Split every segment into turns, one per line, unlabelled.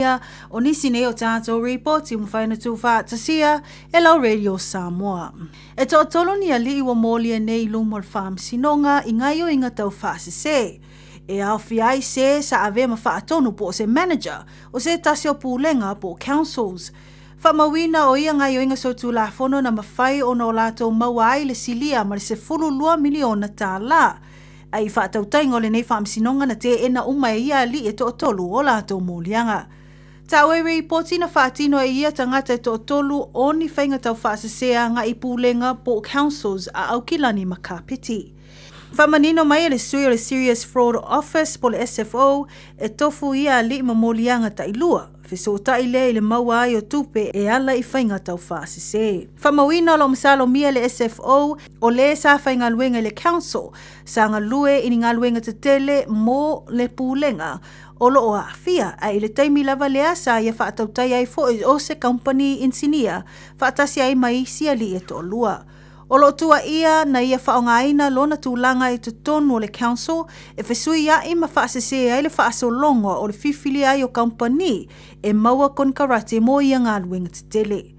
Ia, o nisi nei o tātou ripoti ua mafai ona tuufaatasia e lau Radio Samoa. E toatolu ni aliʻi ua molia nei i luma o le Faamasinoga i gaioiga tau faasese. E aofia ai se sa avea ma faatonu po o se manager o se tasi o pulega po o councils. Faamauina o ia gaioiga solitulafono na mafai ona o latou maua ai le silia ma le $12 miliona tālā. A i faatautaiga o lenei faamasinoga na teena uma e ia alii e toatolu o latou moliaga. Taua i ripoti na faatino e ia tagata e toatolu o ni faiga tau faasese agai i pulega po o councils a Aukilani ma Kapiti. Faamanino mai e le sui o le Serious Fraud Office po o le SFO e tofu ia alii ma moliaga tailua. Fesootai lea i le maua ai o tupe e ala i faiga tau faasese. Faamauina o lo o masalomia le SFO o le sa faigaluega i le Council sa galue i ni galuega tetele mo le Pulega o lo o aafia, ae i le taimi lava lea sa ia faatautai ai foi o se kamupani inisinia faatasi ai ma isi alii e toalua. O lo o tuuaia na ia faaaogaina lona tulaga i totonu o le Council e fesuiaʻi ma faasese ai le faasologa o le fifilia ai o kamupani e maua konekarate mo ia galuega tetele.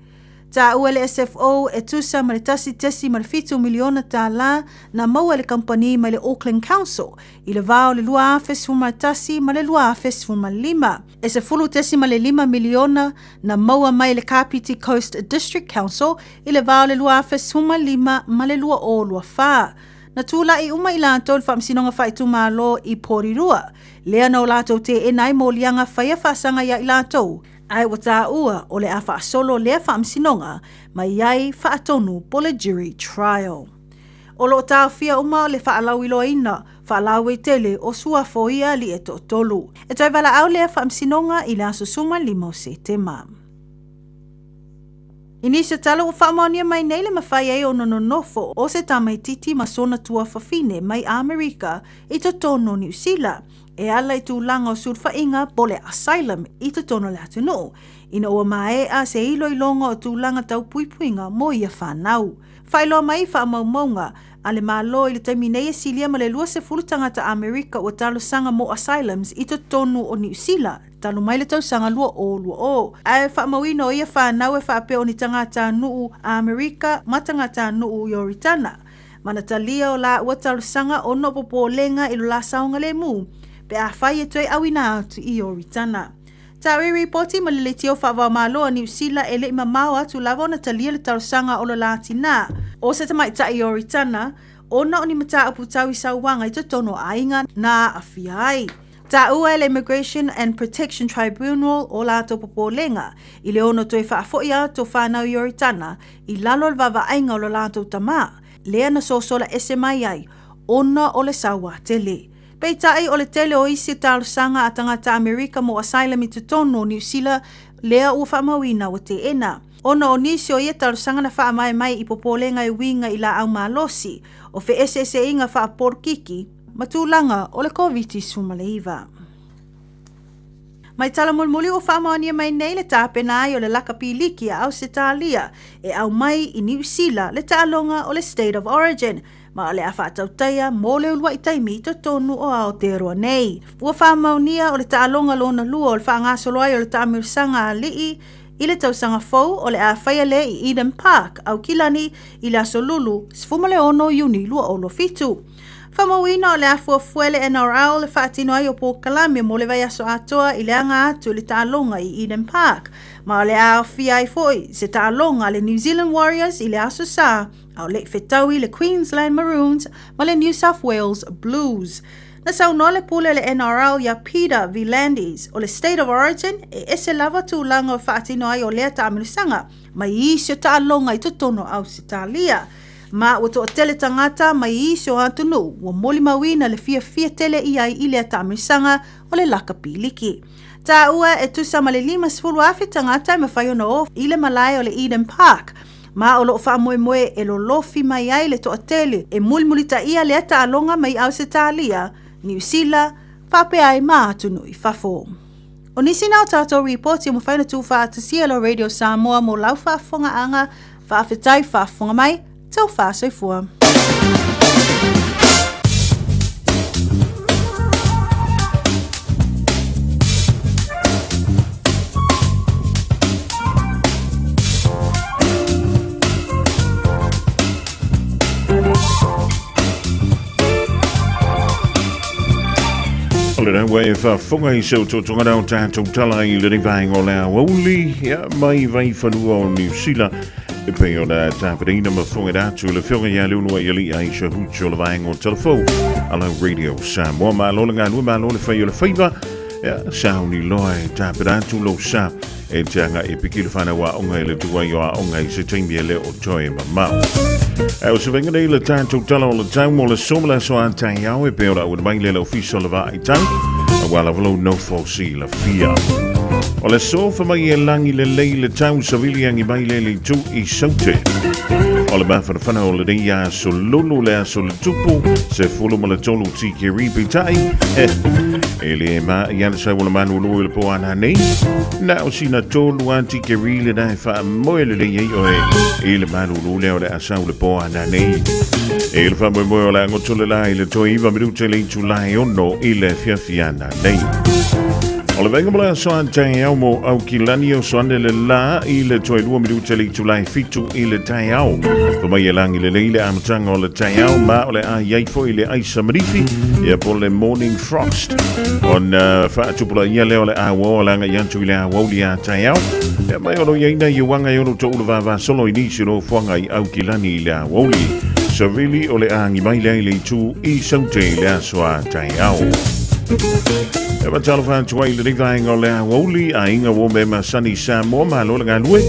Taua e le SFO e tusa ma le $1.7 miliona tala na maua e le kamupani mai le Auckland Council i le va o le 2011 ma le 2015. E $10.5 miliona na maua mai e le Kapiti Coast District Council i le va o le 2015 ma le 2024. Na tulai uma i latou le Faamasinoga Faaitumalo i Porirua, lea na o latou teena ai moliaga faia faasaga ia i latou, ae ua taua o le a faasolo lea faamasinoga mai ai faatonu po le jury trial. O lo o taofia uma le faalauiloaina faalauaitele o suafa o ia alii e toatolu. E toe valaau lea faamasinoga i le aso 15 o Setema. I nisi o tala ua faamaonia mai nei le mafai ai ona nonofo o se tamaititi ma sona tuafafine mai Amerika i totonu o Niu Sila e ala i tulaga o sulufaiga po le asylum i totonu o le atunuu ina ua maea se iloiloga o tulaga tau puipuiga mo ia fanau. Faailoa mai i faamaumauga a le Malo i le taimi nei e silia ma le 20 tagata Amerika ua talosaga mo asylums i totonu o Niu Sila talu mai le tausaga 2020. Ae faamauina o ia fanau e faapea o ni tagatanuu Amerika ma tagatanuu Ioritana. Ma na talia o laua talosaga ona o popolega i lo la saogalemu pe afai e toe auina atu i Ioritana. Taui ripoti ma le leitio faavaomalo a Niu Sila e le i mamao atu lava ona talia le talosaga o lo la tinā, o se tamaitai Ioritana, ona o ni mataupu tau i sauaga i totonu o aiga na aafia ai. Taua e le Immigration and Protection Tribunal o latou popolega i le ono toe faafoi atu o fanau Ioritana i lalo o le vaavaaiga o lo latou tamā, lea na sosola ese mai ai ona o le sauā tele. Peitai, o le tele o isi talosaga a tagata Amerika mo asylum i totonu o Niu Sila lea ua faamauina ua teena. Ona o nisi o ia talosaga na faamae mai i popolega e uiga i laau malosi, o feeseeseaiga faapolokiki, ma tulaga o le Koviti-19. Mai tala mulimuli ua faamaonia mai nei le tapena ai o le lakapi liki a Ausetalia e aumai i Niu Sila le taaloga o le State of Origin ma o le a faatautaia mo le uluai taimi i totonu o Aotearoa nei. Ua faamaonia o le taaloga lona lua o le faagasolo ai o le taamilosaga alii i le tausaga fou o le a faia lea i Eden Park, Aukilani i le aso Lulu 16 Iuni 2027. Faamauina o le a fuafua e le NRL le faatino ai o polokalame mo le vaiaso atoa i le aga atu i le taaloga i Eden Park, ma o le a aofia ai foi se taaloga a le New Zealand Warriors i le aso Sa a o le i fetaui le Queensland Maroons ma le New South Wales Blues. Na saunoa le pule o le NRL iā Peter V'landys o le State of Origin e ese lava tulaga o faatino ai o lea taamilosaga mai isi o taaloga i totonu o Ausetalia. Ma ua toatele tagata mai isi o atunuu ua molimauina le fiafia tele i ai i lea taamilosaga o le lakapi liki. Taua e tusa ma le 50,000 tagata e mafai ona o i le malae o le Eden Park, ma o lo o faamoemoe e lolofi mai ai le toatele e mulimulitaia lea taaloga mai Ausetalia, Niu Sila, faapea ai ma atunuu i fafo. O nisi na o tatou ripoti ua mafai ona tuufaatasia e lo Radio Samoa mo lau faafofogaaga, faafetai faafofoga mai, taufa soifua.
O lena ua e faafofoga i se otootoga o tatou tala i lenei vaega o le aoauli, ia, mai Vaifanua o Niu Sila, e pei ona tapenaina ma fofogaina atu e le Afioga ia Leuluaialii Aisha Hucho o le vaega o Talafou a lau Radio Samoa. Malo le galue, malo le fai o le faiva, ia, sauni loa e tapena atu lou sa e te agai e piki le fanau aoga i le tuai o aoga i se taimi e le o toe mamao. E o se vaega nei le tatou tala o le tau mo le aso ma le aso a taeao e pei ona auina mai le le ofisa o le vaai tau aua lava lou nofo silafia. O le aso fa mai e lagi lelei le tau savili agi mai le le itu i Saute. O le mafanafana o lenei aso lulu le aso le tupu 13 tikeri peitai e le ma i ana sau o le manulu i le po ana nei na o sina tolu a tikeri le na e faamoe lelei ai oe i le malulu lea o le asau le po ana nei. E le faamoemoe o le agoto le la i le toe iva minute le itula e ono i le afiafi ana nei. O le vaega mo le aso a taeao mo Aukilani o soane le la i le toe 2 minute le itula e 7 i le taeao. Fa mai e lagi lelei le amataga o le taeao ma o le a i ai foi le aisa manifi ia po le morning frost. Ona faatupulaia lea o le auo o le agai atu i le aoauli a taeao. Ia mai o lo i ai nai uaga e ono toulu vavasolo i nisi o nofoaga i Aukilani i le aoauli. Savili o le agi mai lea i le itu i Saute i le aso a taeao. E faatalofa atu ai i lenei vaega o le aoauli, aiga ua me masani Samoa, malo le galue.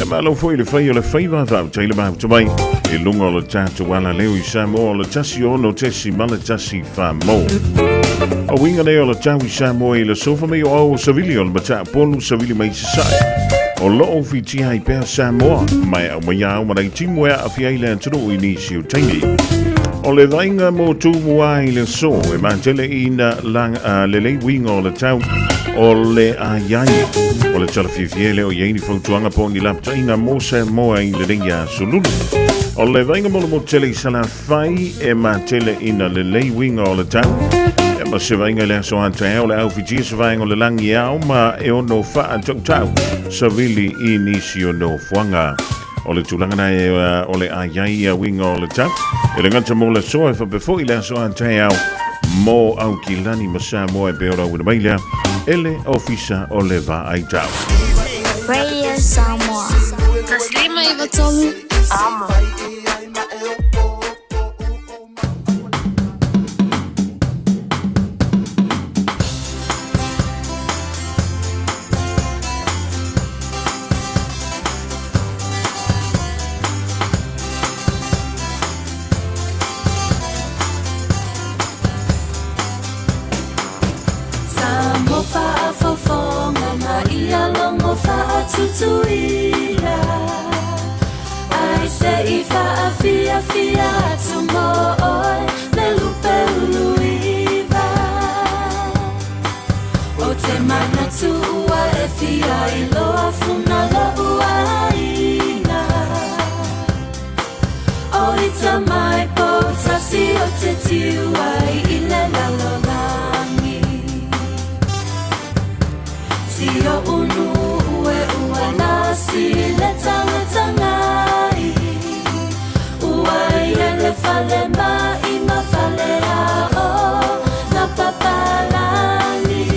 E malo foi le fai o le faiva, faafetai le mafuta mai i luga o le tatou alaleo i Samoa o le 16.14 mo. O uiga nei o le tau i Samoa i le sofa mai o au o Savili o le Mataapolu Savili mai Sasae. O loo fitia ai pea Samoa, mai au mai au ma timu e aafia ai le atunuu i nisi o taimi. O le vaaiga mo Tumua i le aso e matele ina lelei uiga o le tau o le a i ai. O le tala fiafia e le o i ai ni fautuaga po o ni lapataiga mo Samoa i lenei aso lulu. O le vaaiga mo le motu tele i Salafai e matele ina lelei uiga o le tau. E ma se vaaiga i le aso a taeao le au fitia se vaega o le lagi e ao ma e ono faatautau savili i nisi o nofoaga. O le tulaga na e o le a i ai ia uiga o le tau. E le gata mo le aso e faapea foi le aso a taeao mo Aukilani ma Samoa e pei ona auina mai lea e le Ofisa o le Vaai Tau.
Radio Samoa. Taslima i tolu. Amo.
Sa mo faafofoga ma ia logo faatutuila Ai se i faafiafia atu mo oe me lupe uluiva O te manatu ua e fia iloa funa lo'u aiga O ita mai poutasi o te tiu ai i le lalolagi Si o unu ue ua lasi le tangatangai Ua ia le fale mai ma fale a o na papalagi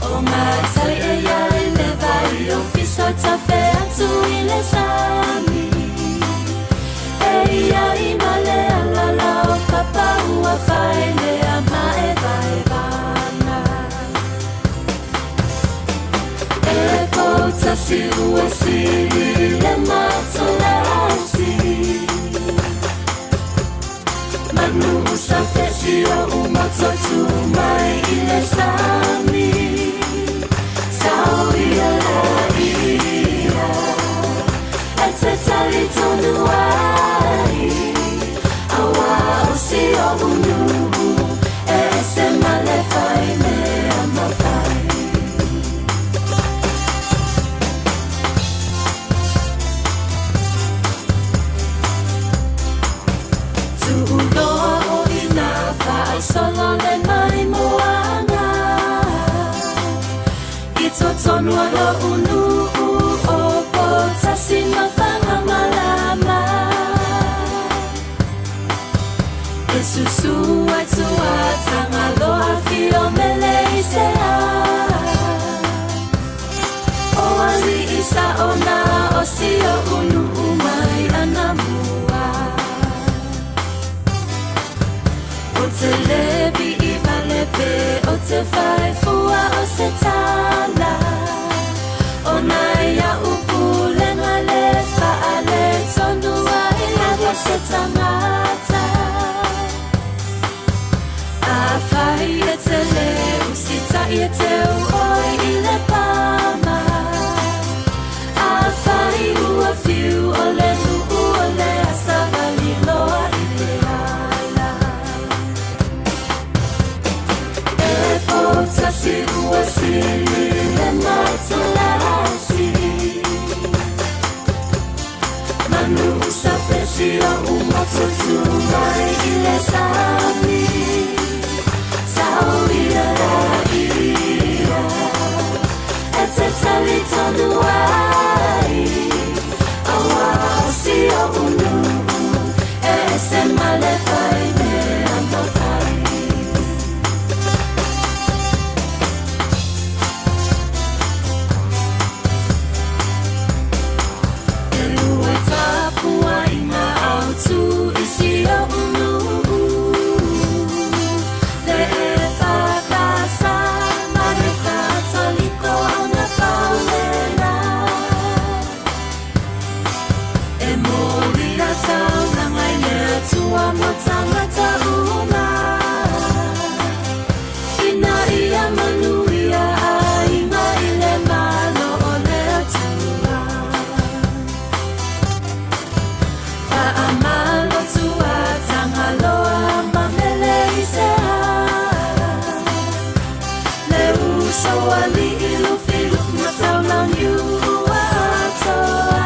O ngā tai e ia i le vai o fiso tafe atu i le sami E ia i male alala o papa ua whaelea ma e vaevana E poutasi ua sili le matolasi Manu usa fesi o umototu mai i le sami Sao ia la ia E te tali tonu ai Aua o si o unu E ese male whai mea mawhai Tuuloa o ina whaasolo le mai moanga I totonu o lo unu o poutasi ma whangamalama E susu ai tuatanga te whai fua o se tala Ona ia upu lenga le whaale tonu ai lava se tangata A whai e te le usita i e te oi i le pama A whai ua whiu o le nuu o le asavali loa i te ala E poutasi ua sili le matalasi Manu sa fesia umotutu mai i le sami Sao ia ia E te tali tonu ai Aua o si o unu E se male fai mea mafai E lua tapua i ngā ao tū i si o unu Le e whakasa ma le katoliko o ngā paulena E mōli a tauranga i le atua mo tangata uma Ina ia manuia aiga i le Malo o le Atua. Faamalo tua Tangaloa ma mele i se a. Le uso alii Lufilufi ma Taulauniu ua atoa.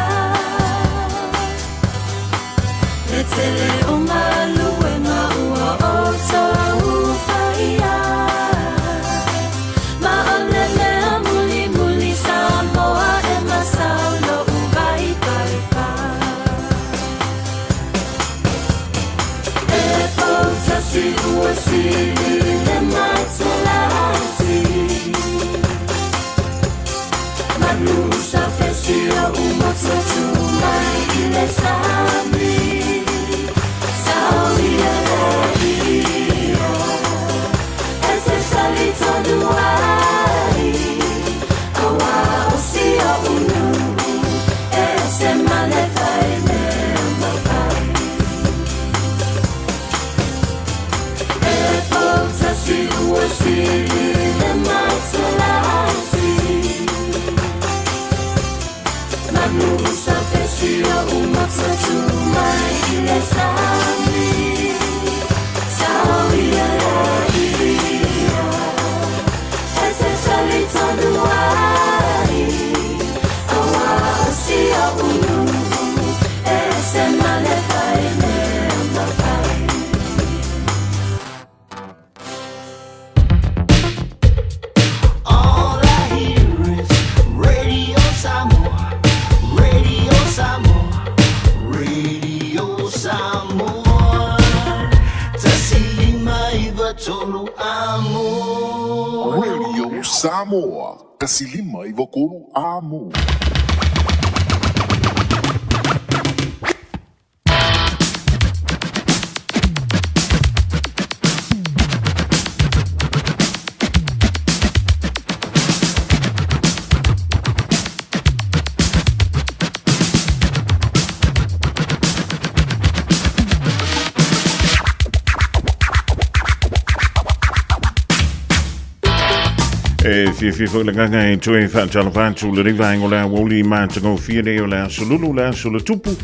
Le tele o galuega ua outou faia. Ma o le mea mulimuli Samoa e masau lo'u vaipaipa. E poutasi ua sili le matalasi. Manu sa fesia umotutu mai i le sami. Sao ia ia E te tali tonu ai Aua o si o unu E se male fai mea mafai E poutasi ua sili le matalasi Manu sa fesia umotutu mai i le sami Sao ia ia E te tali tonu ai Aua o si o unu E se male fai mea mafai
All I hear is Radio Samoa, Radio Samoa, Radio Samoa. 159 amo.
Radio Samoa, 159 amo.
E fiafia foi le agaga e toe faatalofa atu lenei vaega o le aoauli matagofie nei o le aso Lulu, le aso le tupu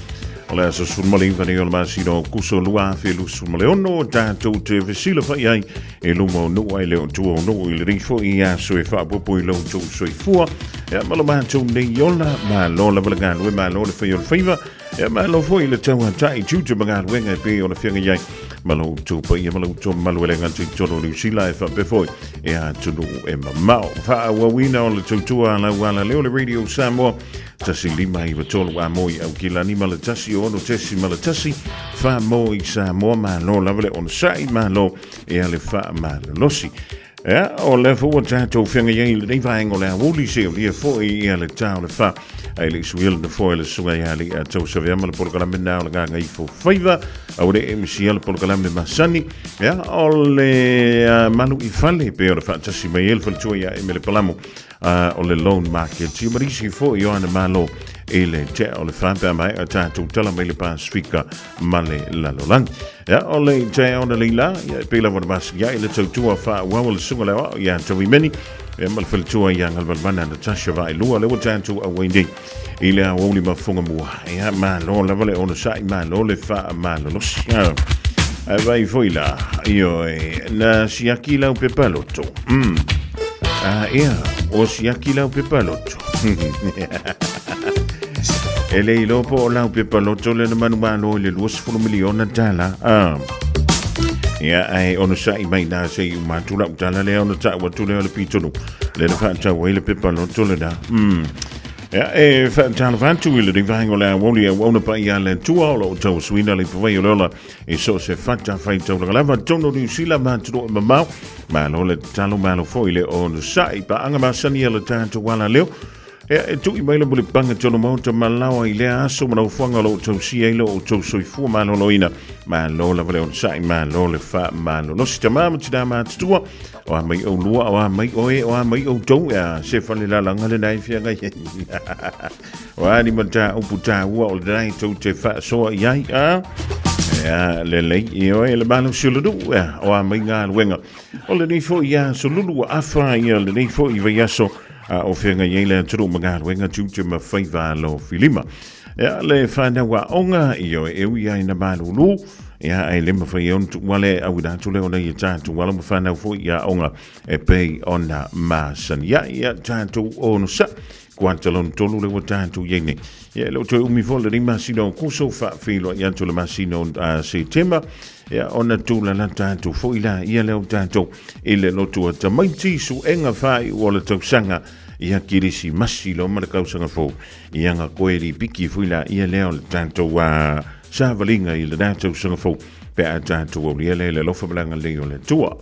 o le aso 19 nei o le masina o Kuso 2026, tatou te fesilafai ai e luma o nuu ai le o tua o nuu i lenei foi aso e faapopo i lo outou soifua ia ma lo matou nei ola. Malo lava le galue, malo le fai o le faiva ia, malo foi le tauatai tiute ma galuega e pei ona feagai ai ma lo outou paia ma lo outou mamalu e le gata i totonu o Niu Sila e faapea foi e atunuu e mamao. Faaauauina o le tautua a lau ala leo le Radio Samoa 159 a moi au kilani ma le 106.1 wha mo i Samoa. Malo lava le onosai, malo e ale wha malolosi. Ia, o lea foi ua tatou feagai ai i lenei vaega o le aoauli se o lia foi ia le ta o le fa. Ai le isuia le nofoa i le susuga ia Alii a Tausavea ma le polokalame na o le Gagaifo Faiva. Aua le e misia le polokalame masani. Ia, o le malu i fale pe o le faatasi mai ai le faletua ia Emele Palamo o le Loan Market. Ia ma nisi foi o ana malo i le tea o le fa pe a maea tatou tala mai le Pasifika ma le lalolagi. Ia, o le taeao na leila, ia, e pei lava ona masani ai le tautua faaauau a le susuga le aoao ia Tauimeni, ia ma le faletua ia Galvalvana Natasha Vaelua, lea ua tatou auai nei i le aoauli mafoga mua. Ia, malo lava le onosai, malo le faamalolosi. Ia, ae vai foi la, ioe, na siaki lau pepa loto. Ah, ia, o siaki lau pepa loto. E le iloa po o lau pepa loto le na manumalo i le 20 miliona tala. Ah. Ia, ae onosai mai nā se i uma atu lau tala lea ona ta'u atu lea o le pitonu. Le na fa'atau ai le pepa loto lenā. Ia, e fa'atalofa atu i lenei vaega o le aoauli e auauna paia a le Atua o lo o tauasuina le ipuvai o le ola i so o se fatafaitaulaga lava totonu o Niu Sila ma atunuu e mamao. Malo le tatalo, malo foi le onosai. Paaga masani a le tatou alaleo. Ea, e tui mai le mulipaga tonu maota ma laoa i lea aso ma naufuaga o lo o tausia ai lo outou soifua maloloina. Malo lava le onosai, malo le faamalolosi. Tama ma tina matutua, o a mai oulua, o a mai oe, o a mai outou, ea, se falelalaga lena e feagai ai. O a ni mataupu taua o lena e tou te faasoa i ai, a? Ea, lelei, ioe, le malosi o le nuu, ea, o a mai galuega. O lenei foi aso lulu ua afa ia lenei foi vaiaso, a o feagai ai le atunuu ma galuega tiute ma faiva alofilima. Ia, le fanau aoga, ioe, e ui ai na malūlū, ia, ae le mawhai e ona tuuale e auina atu lea ona ia tātou alo ma fanau foi i aoga e pei ona masani ai ia tātou onosa'i. Kuata lona tolu lea ua tātou i ai nei. Ia, e le o toe umi foi lenei masina o Aokuso, faafeiloai atu le masina o Setema, ia, ona tūlalata atu foi la ia lea o tātou i le lotu a tamaiti, suega faaiu o le tausaga, ia Kirisimasi loa ma le kausaga fou, ia nga koe lipiki foi la ia lea o le tātou savaliga i lena tausaga fou, pe a tātou aulia lea i le alofa ma le agalelei o le Atua.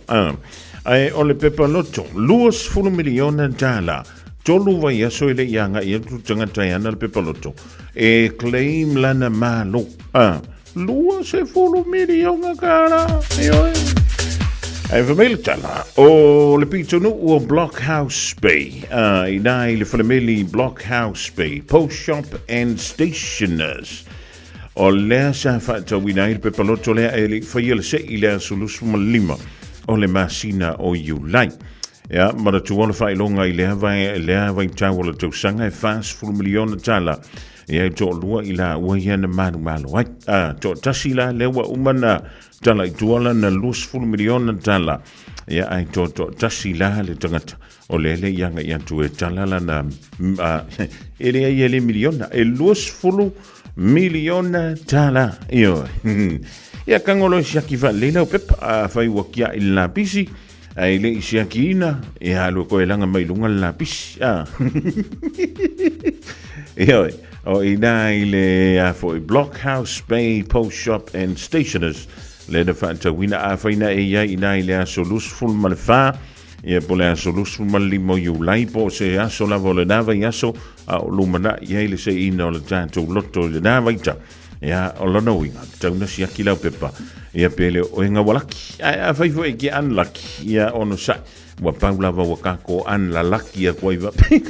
Ae o le pepa loto, 20 miliona tala, tolu vaiaso e le i agai atu tagata e ana le pepa loto, e claim lana malo. 20 miliona tala, ioe. Ae fai mai le tala, o le pitonuu o Blockhouse Bay, i nā i le falemeli Blockhouse Bay, Post Shop and Stationers. O lea sa faatauina ai le pepa loto lea e le i faia le sei i le aso 25 o le masina o Iulai. Ia, manatua le faailoga i lea vai, lea vaitau o le tausaga e 40 miliona tala. Ia, e toalua i laua ia na manumalo ai. A, toatasi la lea ua uma na tala i tua lana 20 miliona tala. Ia, ae toatasi la le tagata o lea le i agai atu e tala lana, e leai e le miliona, e 20 miliona tala. Ioe. Ia, kagolo e siaki faalelei lau pepa, afai ua kia'i le lapisi, Ae le i siakiina, e alu e koe laga mai luga le lapisi. A. Ioe, o i nā i le a foi Blockhouse Bay Post Shop and Stationers, le na faatauina afai na e i ai i nā i le aso 24, ia po le aso 25 o Iulai, po o se aso lava o lenā vaiaso, a o lumanai ai le seiina o le tatou loto i lenā vaitau. Ia, o lona uiga, tatau na siaki lau pepa, ia pe le o e ngawalaki. Ae afai foi e ke unlucky, ia onosai, ua pau lava ua kako unlalaki aku ai vape.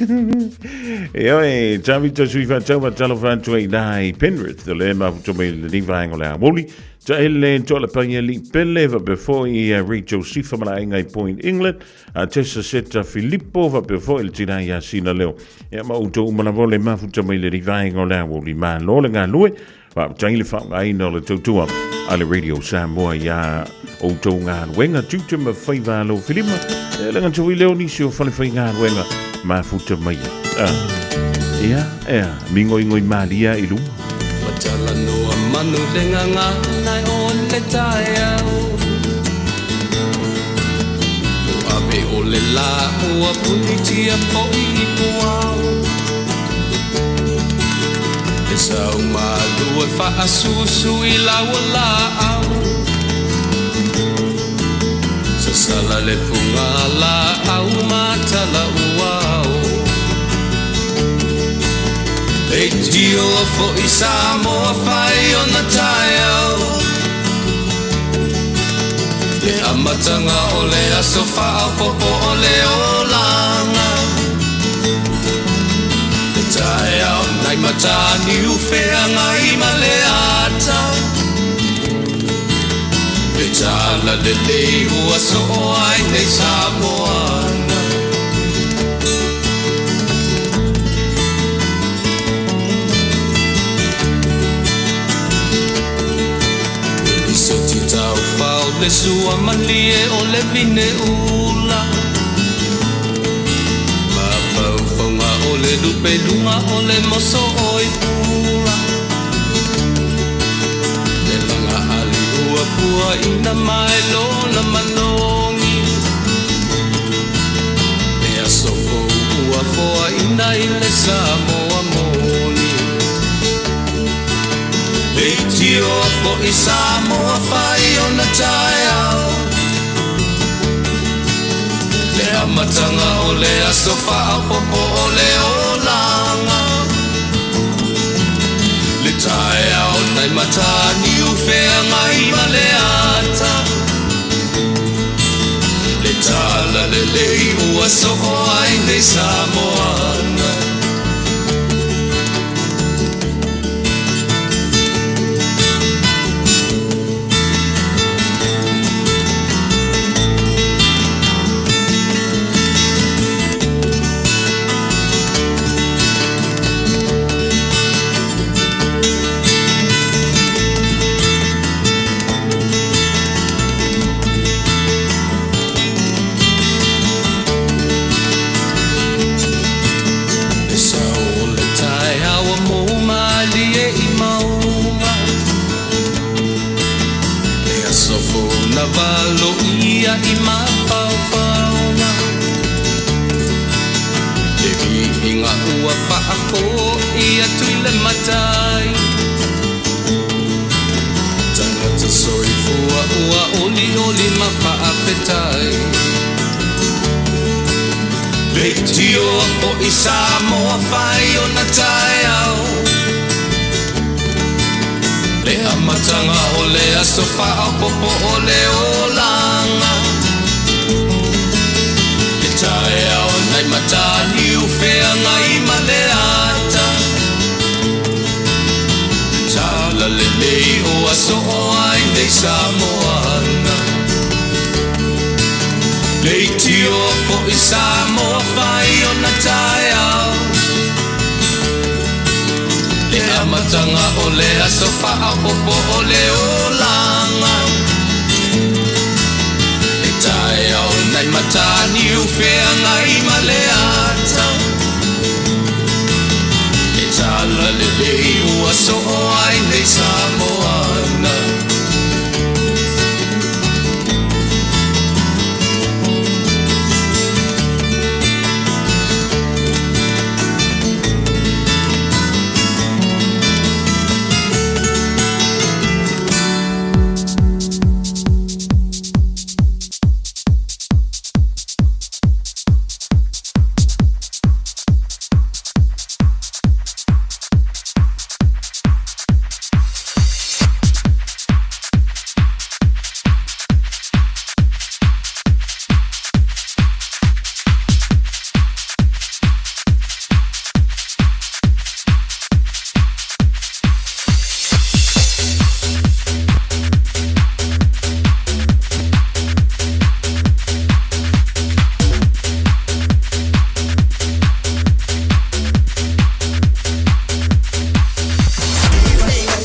Ioe, Tavita sui whaatau wa talofa atu ai nā i Penrith, o le mafuta mai le ni vaenga o le aoauli. Ta ele toa le pai ali pele vape foi i Rachel Sifa malaenga i Point England, A Tessa Seta Filipo faapea foi le tina ia Sina Leo. Ia ma outou uma lava o le mafuta mai le vaega o le aoauli. Malo le galue, faafetai le faaaogaina o le tautua a le Radio Samoa iā outou galuega, tiute ma faiva alofilima. E le gata foi lea o nisi o falefaigaluega mafuta mai ai. Ah. Ia, ea, mingoingoi malie i luma.
Ua talanoa manu le gagana o le taeao. Ua ave o le lā ua punitia foi i puao. E sau malu e faasusu i lau laau. Sala le fuga laau ma tala uao Leitio fo'i Samoa fai ona taeao Le amataga o le aso faaopoopo o le olaga Le taeao nai Mataniu Feagai ma le ata Le tala lelei ua soo ai nei Samoana. E lisoti taufao le sua malie o le vine ula Mafaufauga o le lupeluga o le moso o i pula Le laga ali ua puaina mai lona malogi Le aso fou ua foaina i le Samoa moni Leitioa fo'i Samoa fai ona taeao Le amataga o le aso faaopoopo o le olaga Le taeao nai Mataniu Feagai ma le ata Le tala lelei ua soo ai nei Samoana. Le sao o le taeao ua mou malie i mauga Le aso fou na valoia i mafaufauga Le viiga ua faafoi atu i le Matai Tagata soifua ua olioli ma faafetai Leitioa fo'i Samoa fai ona taeao Le amataga o le aso faaopoopo o le olaga Le taeao nai Mataniu Feagai ma le ata Le tala lelei ua soo ai nei Samoana Leitioa fo'i Samoa fai ona taeao Le amataga o le aso faaopoopo o le olaga Le taeao nai Mataniu Feagai ma le ata Le tala lelei ua soo ai nei Samoana.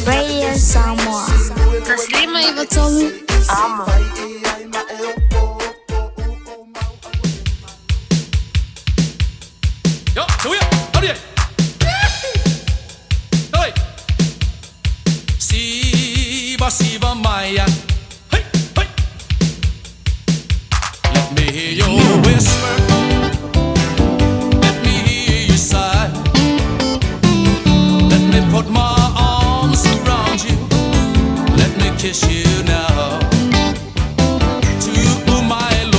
Radio Samoa. 593 Amo.
Yo, 九月，到底，对，西巴西巴麦呀，嘿嘿。Let me hear your whisper. Let me hear you sigh. Let me put my arms around you. Let me kiss you now. To my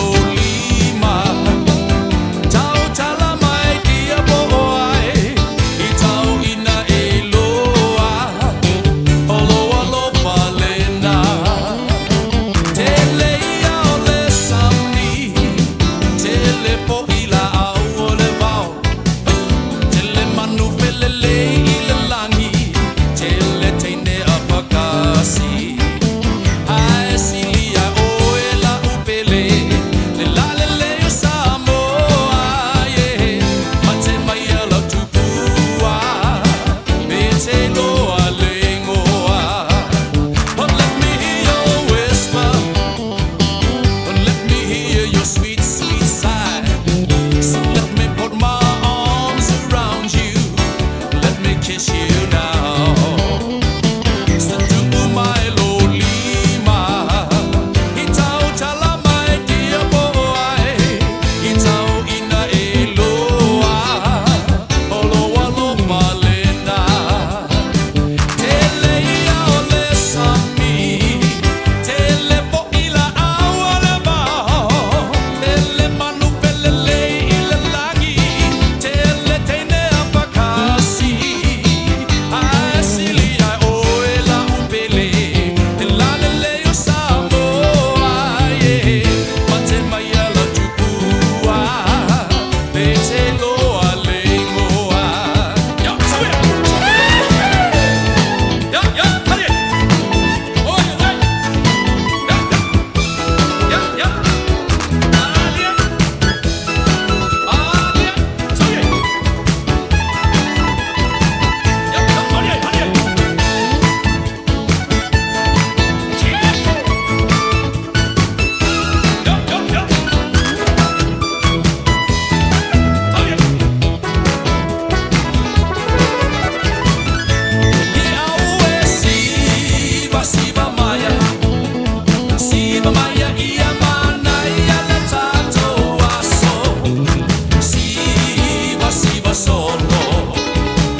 siva solo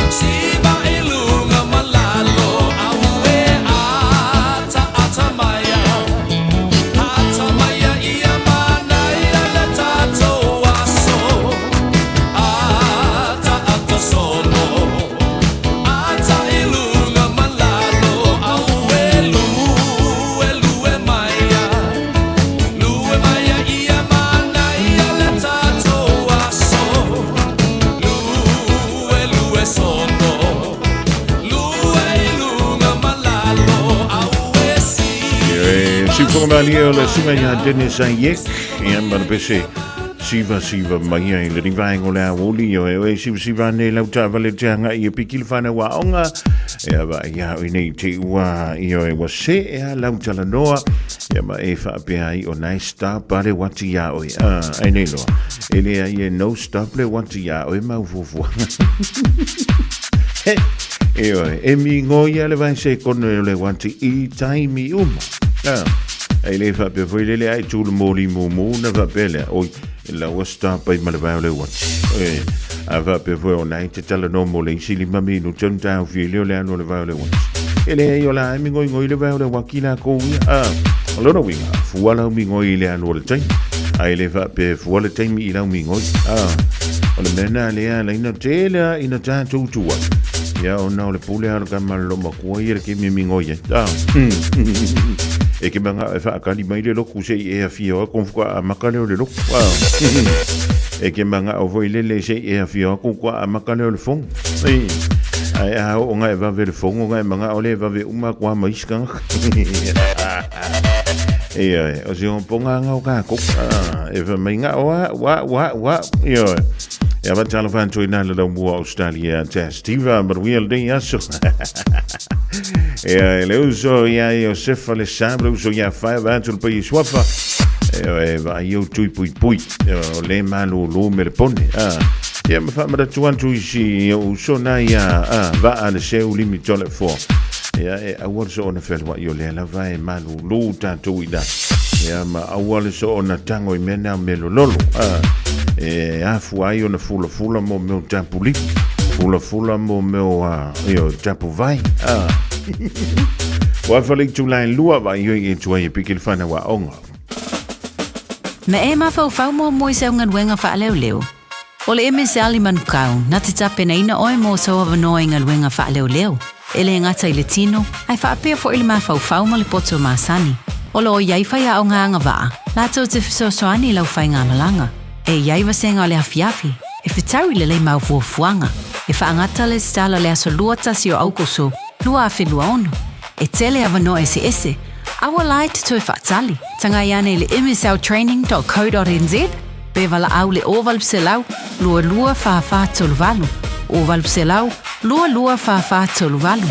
Siva i luga ma lalo Auē ata ata maia Ata maia ia manaia le tatou aso Ata ata solo Ata i luga ma lalo Auē lue lue maia Lue maia ia manaia le tatou aso Lue lue solo Lue i luga ma lalo Auē si
E siufoga malie o le susuga ia Dennis Ayek, ia ma le pese sivasiva mai ai le vaega o le aoauli, ioe oe sivasiva ane i lau taavale te agai e piki le fanau aoga, ia vaai ia oe nei te ua, ioe ua see a lau talanoa, ia ma e faapea ai o na e stop a le uati ia oe, a, ai nei loa, e leai e no stop le uati ia oe mau fuafuaga. Ioe, e migoia le vae sekone o le uati i taimi uma. A, e le faapea foi lele ai tu le moli mumu na faapea lea, oi, la ua stop ai ma le vae o le uati. E, a faapea foi o nai te talanoa mo le isi lima minuti ona taofia ai lea o le alu o le vae o le uati. E leai o la e migoigoi le vae o le uaki lakou ia. A, o lona uiga, fua lau migoi i le alu o le taimi. A e le faapea e fua le taimi i lau migoi. A, o le mea lena lea laina tele a ina tatou tua. Ia ona o le pule a o le kama le lomakua ia le kemi migoi ai. A, e ke manga e whaakali mai le loku se i e awhia o konfuka a makale o le loku. A, e ke manga o foi lele se i e awhia o kua a makale o le fongo. Ei, ai a o ngai vave le fongo ngai manga o le vave uma kua maiskanga. Ioe, o se ponga o kākou. E fa mai ngā wa, wa, wa, wa. Ioe. Ia va talo whantu i nā le mua Australia te Steve manuia lenei aso. Ia le uso ia Iosefa le sa, le uso ia whae whantu le pai suafa. Ioe, va ai au tui pui pui. O le malūlū me le pone. Ia ma whamaratu atu i si uso nā ia va a le seu limi tole fo. Ia e aua le soona fealuai o lea lava e malūlū tātou i la. Ia ma aua le soona tago i mea na o mea lololo. A, e afua ai ona fulafula mo mea o tapu lipu, fulafula mo mea o a, io, tapu vai. A. Ua fale itula e lua vai oi e tuai e piki le whanau aoga.
Ma e mafaufau muamua i sau galuega faaleoleo. O le MSL i Manukau, na te tapenaina oe mo sou avanoa i galuega faaleoleo, e le gata i le tino, ae faapea foi le mafaufau ma le poto masani. O lo o i ai faiaoga agavaa, latou te fesoasoani i lau faigamalaga. E i ai vasega o le afiafi, e fetau i lelei mau fuafuaga, e faagata le lesitala le aso 21 o Aukuso 2026. E tele avanoa eseese, aua la e te toe faatali. Tagai ane i le msltraining.co.nz pe valaau le 0800 22 44 38, 0800 22 44 38.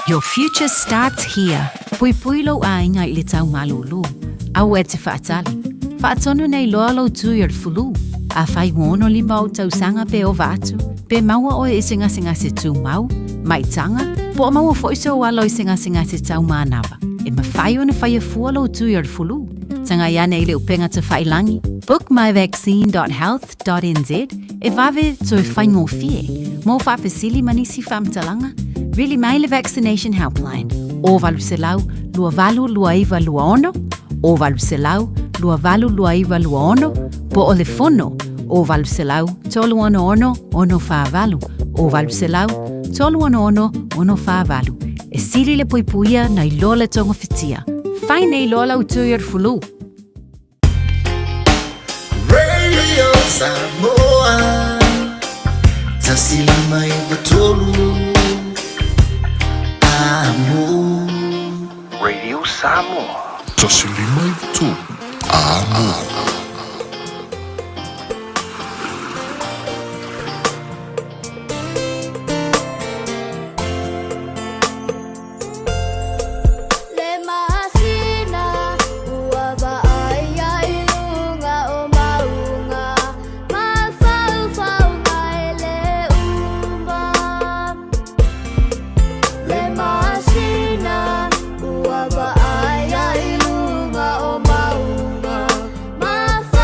Your future starts here. Puipui lou aiga i le tau malūlū. Aua e te faatali. Faatonu nei loa lou tui o le fulu. Afai ua 65 ou tausaga pe ova atu, pe maua oe i se gasegase tumau, maitaga, po o maua foi sou alo i se gasegase tau manava, e mafai ona faia fua lou tui o le fulu. Tagai ane i le upega tawhailangi, bookmyvaccine.health.nz, e vave toe faigofie. Mo faafesili ma nisi faamatalaga, vili mai le Vaccination Helpline, 0800 2829 26, 0800 2829 26, po o le fono, 0800 366 648, 0800 366 648. E sili le puipuia nai lo le togafitia. Fai nei loa lau tui o le fulu.
Radio Samoa 153 Amo.
Radio Samoa.
153 Amo.
Le masina ua vaai ai i luga o mauga, mafaufauga e le uma. Le masina ua vaai ai i luga o mauga, mafaufauga.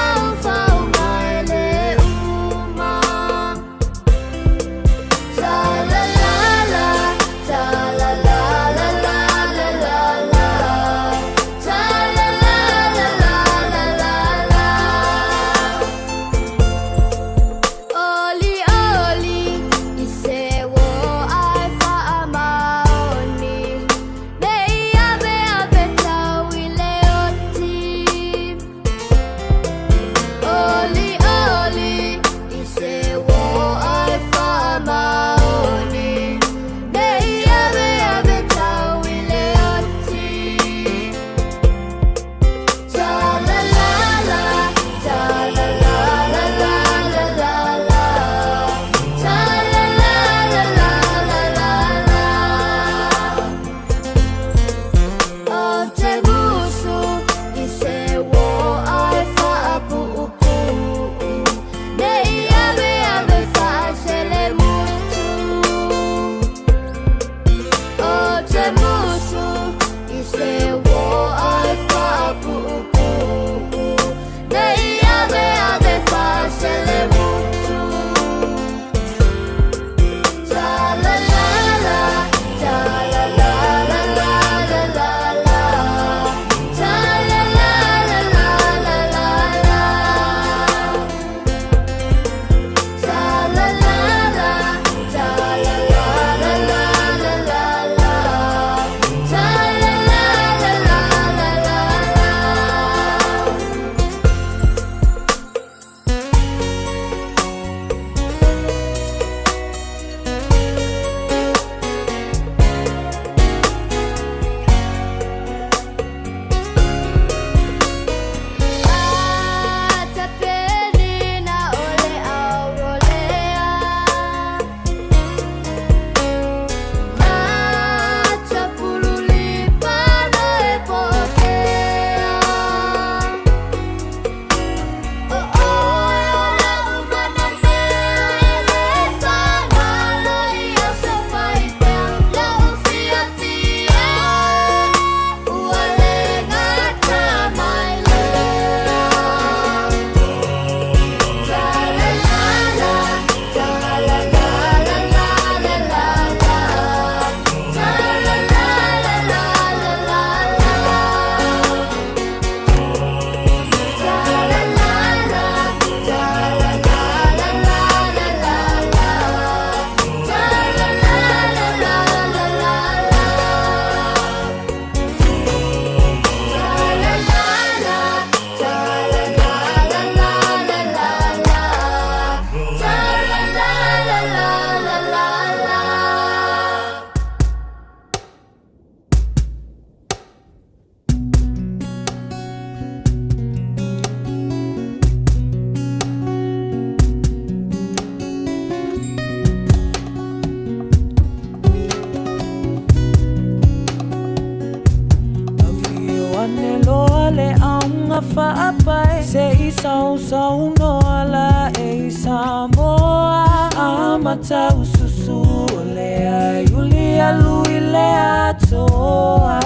tauga faapae Se i sausaunoa la e i Samoa Amata ususu o le aiuli alu i le atoa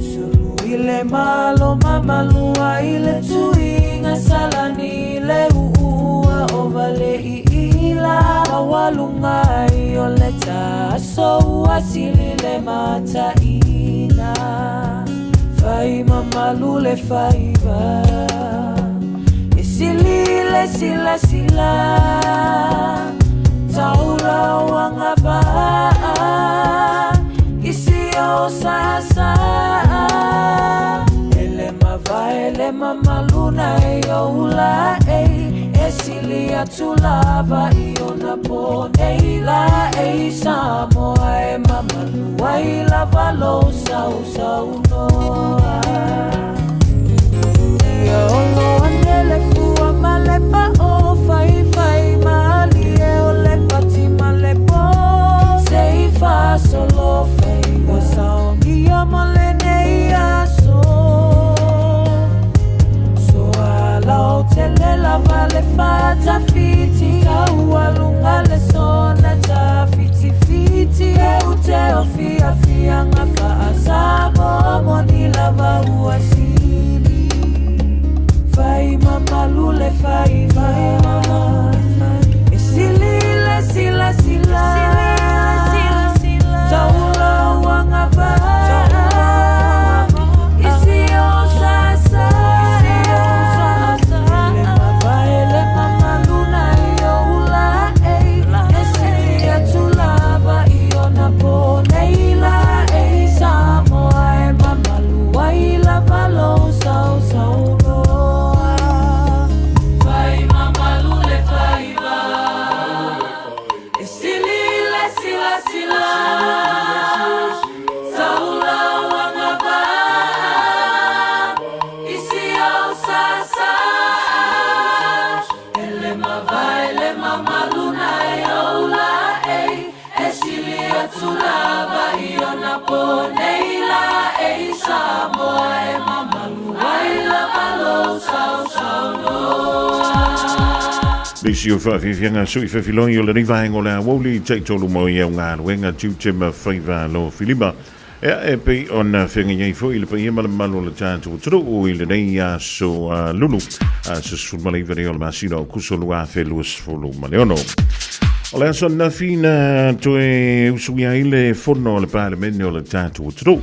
Sulu i le malo mamalua i le tuiga Salani i le uua o vale i ila Maualuga ai o le taaso ua sili le mataina Fai mamalu le faiva E sili le silasila Taula o agavaa I si o saasaa E le mavae le mamalu na e oula ei E sili atu lava i ona po nei la e i Samoa e mamalu ai lava lou sausaunoa. Ia olo ane le fua ma le pao Faifai malie o le pati ma le po Se i faasolo faiva saogia mo lenei aso Soalautele lava le fatafiti Taualuga le sona tafitifiti E ute o fiafiaga faa-Samoa Moni lava ua sili Fai mamalu le faiva E sili le silasila Taula o agavaa I si o sasa E le mavae le mamalu na i ou la ei E sili atu lava i ona po nei la e i Samoa e mamalu ai lava lou sausaunoa Fai mamalu le faiva E sili le silasila Taula o agavaa I si ou sasa E le mavae le mamalu na e oula ei E sili atu lava i ona po nei la e i Samoa e mamalu ai lava lou sausaunoa.
Nisi o faafiafiaga sui fefiloi o lenei vaega o le aoauli taitolu mo ia galuega tiute ma faiva alofilima. Ea e pei ona feagai ai foi le paia ma le mamalu o le tatou atunuu i lenei aso lulu, aso 19 nei o le masina o Aokuso 2026. O le aso ananafi na toe usuia ai le fono a le Palemene o le tatou atunuu.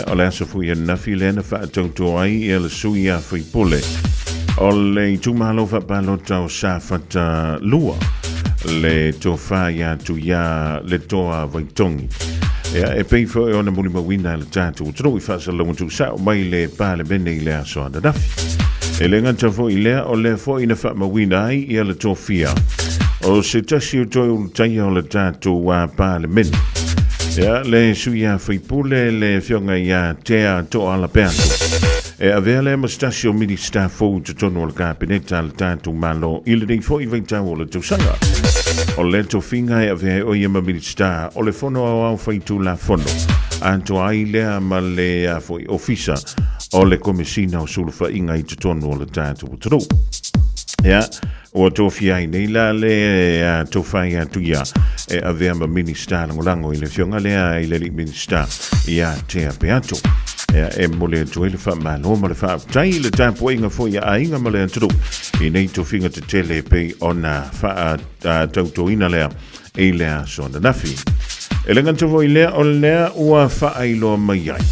O le aso foi ananafi lea na faatauto ai ia le sui a faipule o le itumalo faapalota o Safata 2, le tofa ia Tuia Letoa Vaitogi. Ia, e pei foi ona mulimauina e le tatou atunuu i faasalalauga tuusao mai le Palemene i le aso ananafi. E le gata foi i lea, o lea foi na faamauina ai ia le tofia o se tasi o toe ulutaia o le tatou Palemene. Ia, le sui a faipule le afioga ia Tea Toala Peato. E avea lea ma se tasi o Minisita fou i totonu o le Kapeneta a le tatou Malo i lenei foi vaitau o le tausaga. O le tofiga e avea ai o ia ma Minisita o le Fono Aoao Faitulafono, atoa ai lea ma le a foi Ofisa o le Komesina o Sulufaiga i totonu o le tatou atunuu. Ia, ua tofia ai nei la le tofa ia Tuia e avea ma Minisita Lagolago i le afioga lea i le alii Minisita ia Tea Peato. Ia, e momoli atu ai le faamalo ma le faafetai i le tapuaiga foi a aiga ma le atunuu i nei tofiga tetele e pei ona faatautoina lea i le aso ananafi. E le gata foi lea, o lea ua faailoa mai ai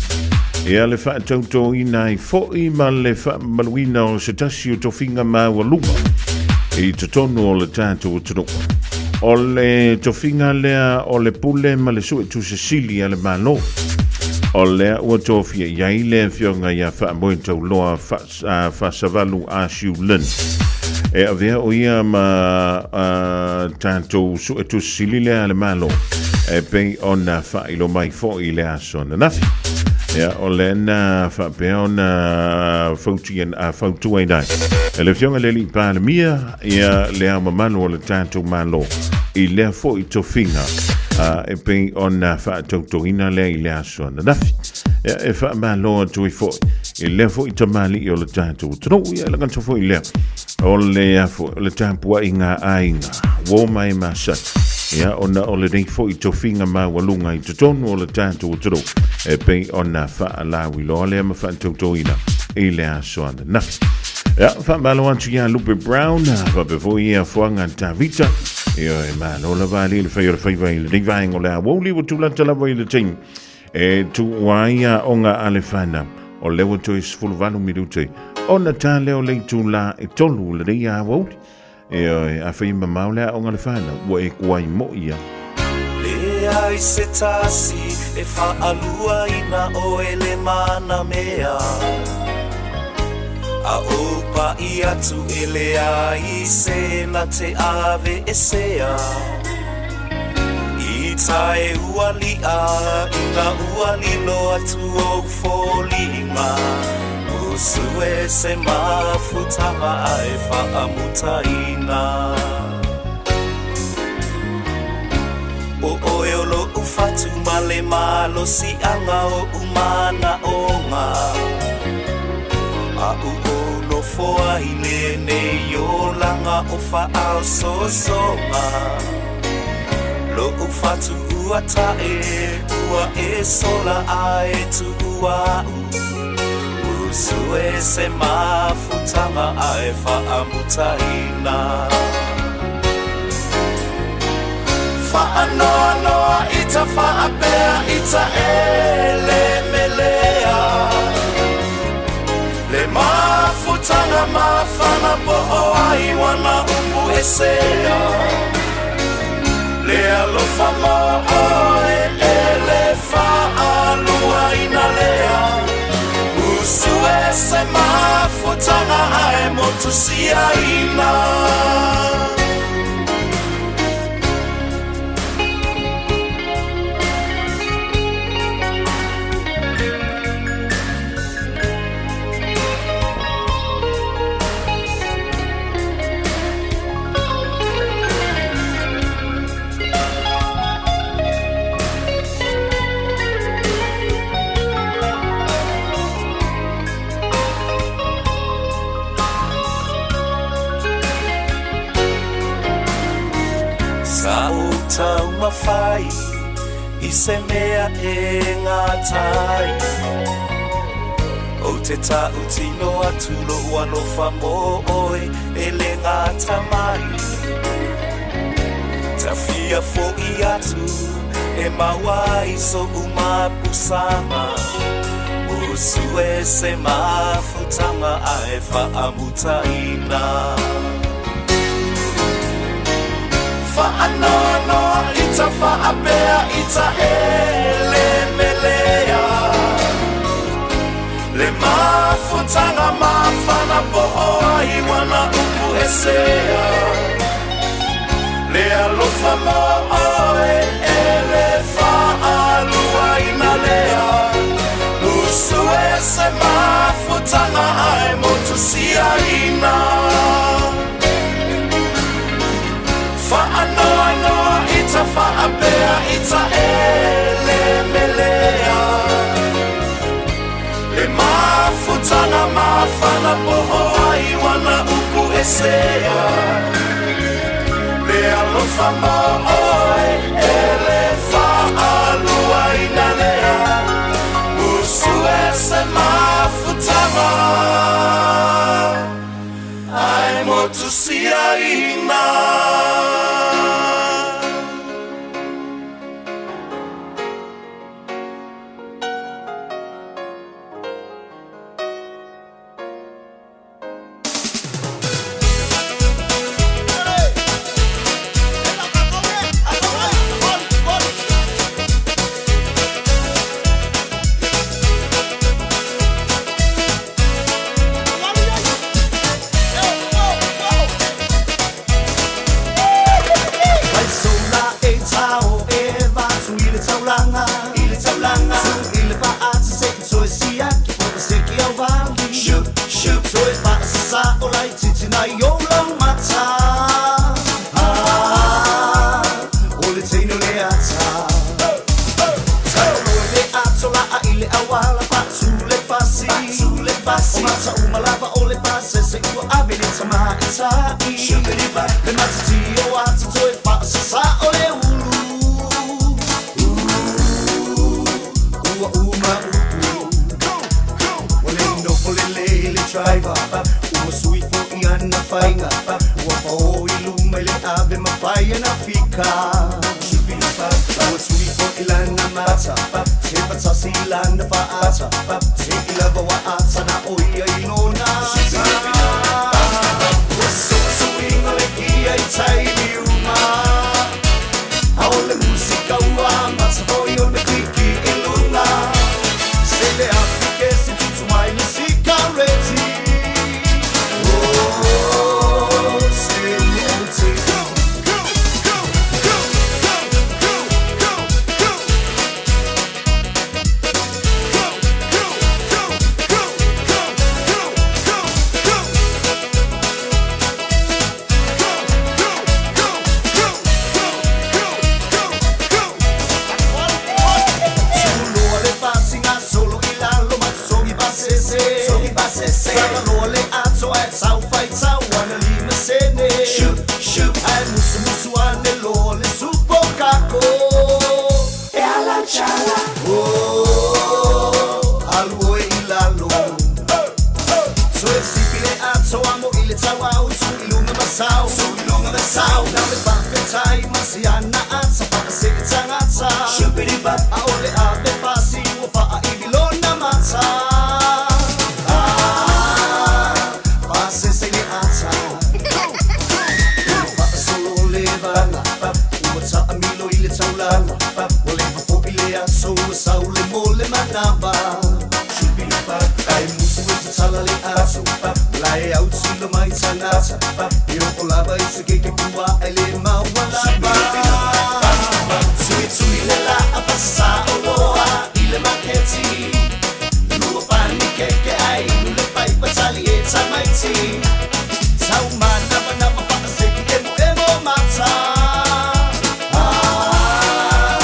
ia le faatautoina ai foi ma le faamamaluina o se tasi o tofiga maualuga i totonu o le tatou atunuu. O le tofiga lea o le pule ma le suetusi sili a le Malo. O lea ua tofia i ai le afioga ia Faamoetauloa Faasavalu Asiu Lin. E avea o ia ma tatou suetusi sili lea a le Malo e pei ona faailo mai foi i le aso ananafi. Ia, o lea na faapea ona fautuaina ai e le afioga i le Alii Palemia ia le ao mamalu o le tatou Malo i lea foi tofiga e pei ona faatautoina lea i le aso ananafi. Ia, e faamalo atu ai foi. I lea foi tamalii o le tatou atunuu, ia e lagata foi lea o le afo o le tapuaiga a aiga uo ma e masani, ia ona o lenei foi tofiga maualuga i totonu o le tatou atunuu e pei ona faalauiloa lea ma faatautoina i le aso ananafi. Ia, faamalo atu ia Lupe Brown, faapea foi ia Fuaga Tavita. Ia, e malo lava ali le fai o le faiva i lenei vaega o le aoauli ua tulata lava i le taimi e tuu ai aoga a le fanau. O lea ua toe 18 minute ona ta lea o le itulā e 3 lenei aoauli. Ioe, afai e mamao le aoga a le fanau, ua e kuai moi a.
Leai se tasi e faaluaina oe le mana mea A ou paʻi atu e leai se na te aveesea I tae ua liʻa ina ua lilo atu ou foliga Usue se mafutaga ae faamutaina O oe o loʻu fatu ma le malosiaga oʻu manaʻoga Aʻu ou nofo ai lenei olaga o faaososoga Loʻu fatu ua tae ua e sola a e tuʻu aʻu Usue se mafutaga ae faamutaina Faanoanoa ita faapea ita e le melea Le mafutaga mafana po o ai wana upu esea Le alofa mo oe e le faaluaina lea Usue se mafutaga ae motusiaina. Sa ou taumafai i se mea e gata ai Ou te tautino atu lou alofa mo oe e le gata mai Tafia foʻi atu e maua ai soʻu mapusaga Usue se mafutaga ae faamutaina Faanoanoa ita faapea ita e le melea Le mafutaga mafana po o ai wana upu esea Le alofa mo oe e le faaluaina lea Usue se mafutaga ae motusiaina Faanoanoa ita faapea ita e le melea Le mafutaga mafana po o ai wana upu esea Le alofa mo oe e le faaluaina lea Usue se mafutaga ae motusiaina.
faiga Ua fao i luma i le ave mafai ana fika Ua tui foi lana mata Se patasi i lana faata Se i lava wa ata na o ia i lona Ua suisuiga le kia i taimi uma A o le musika ua amata foi ona kliki i luga Se le afi ke se tutu mai le sikareti Oh, se ua Go, go, go, go, go, go, go, go. Go, go, go, go, go, go, go, go. Go, go, go, go, go, go, go. Suloa le fasi gasolo i lalo ma sogi pasese. Sogi pasese. Sangaloa le ato ae tau fai tau ana lima sene. Shoot, shoot. Ae musu musu ane loa le supo kako. E ala chala. Oh, alu oe i lalo. So e sipi le ato amo i le tau au tu i lunga masau. Tu i lunga masau. Na le whakatai ma si ana ata whakase e tangata. Shupiri bap. A ole a te pasi ua whaa i vilona mata. Ah, pase se le ata. Whaasolo le vanga. Ua taamilo i le taulaga. Ua leva foi le aso ua sau le mo le manava. Ai musu e tatala le aso. La e au tilo mai tangata. E o lava i te keke pua ai le maua lava. Tui tui le la a pasa o loa i le maketi. Lua pani keke ai nu le pai patali e tamaiti. Tau manava nava whaaseki emo emo mata. Ah,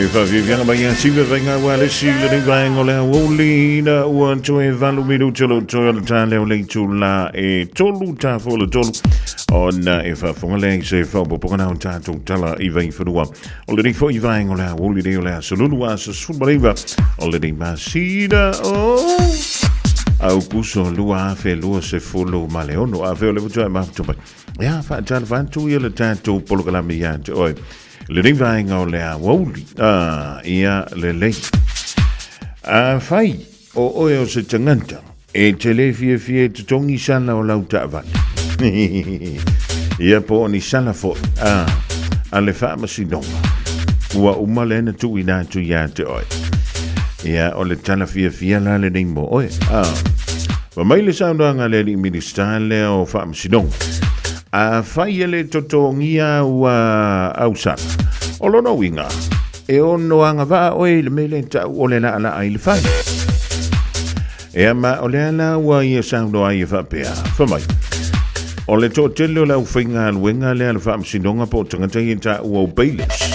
faafiafiaga mai ia siva faiga ua le si lenei vaega o le aoauli ina ua toe 8 minute o lo toe o le ta lea o le itula e tolu tafo o le tolu ona e faafofoga lea i se faaopoopoga na o tatou tala i Vaifanua. O lenei foi vaega o le aoauli nei o le aso Lulu aso 19 o lenei masina o Aukuso 2026. Afai o le faatoa e mafuta mai, ia faatalofa atu ia le tatou polokalame ia te oe. Lenei vaega o le aoauli, ia lelei. Afai o oe o se tagata e te le fiafia e totogi sala o lau taavale, ia po o ni sala foi a le faamasinoga ua uma lea na tuuina atu ia te oe, ia o le tala fiafia la lenei mo oe. Fai mai le saunoaga a le alii Minisita lea o Faamasinoga, afai e le totogia ua au sala, o lona uiga e ono agavaa oe i le mea lea e tau o le laalaa i le fale. Ea ma o lea la ua ia saunoa ai e faapea, fai mai, o le toatele o le aufaigaluega lea a le Faamasinoga po o tagata ia e taua o bailiffs,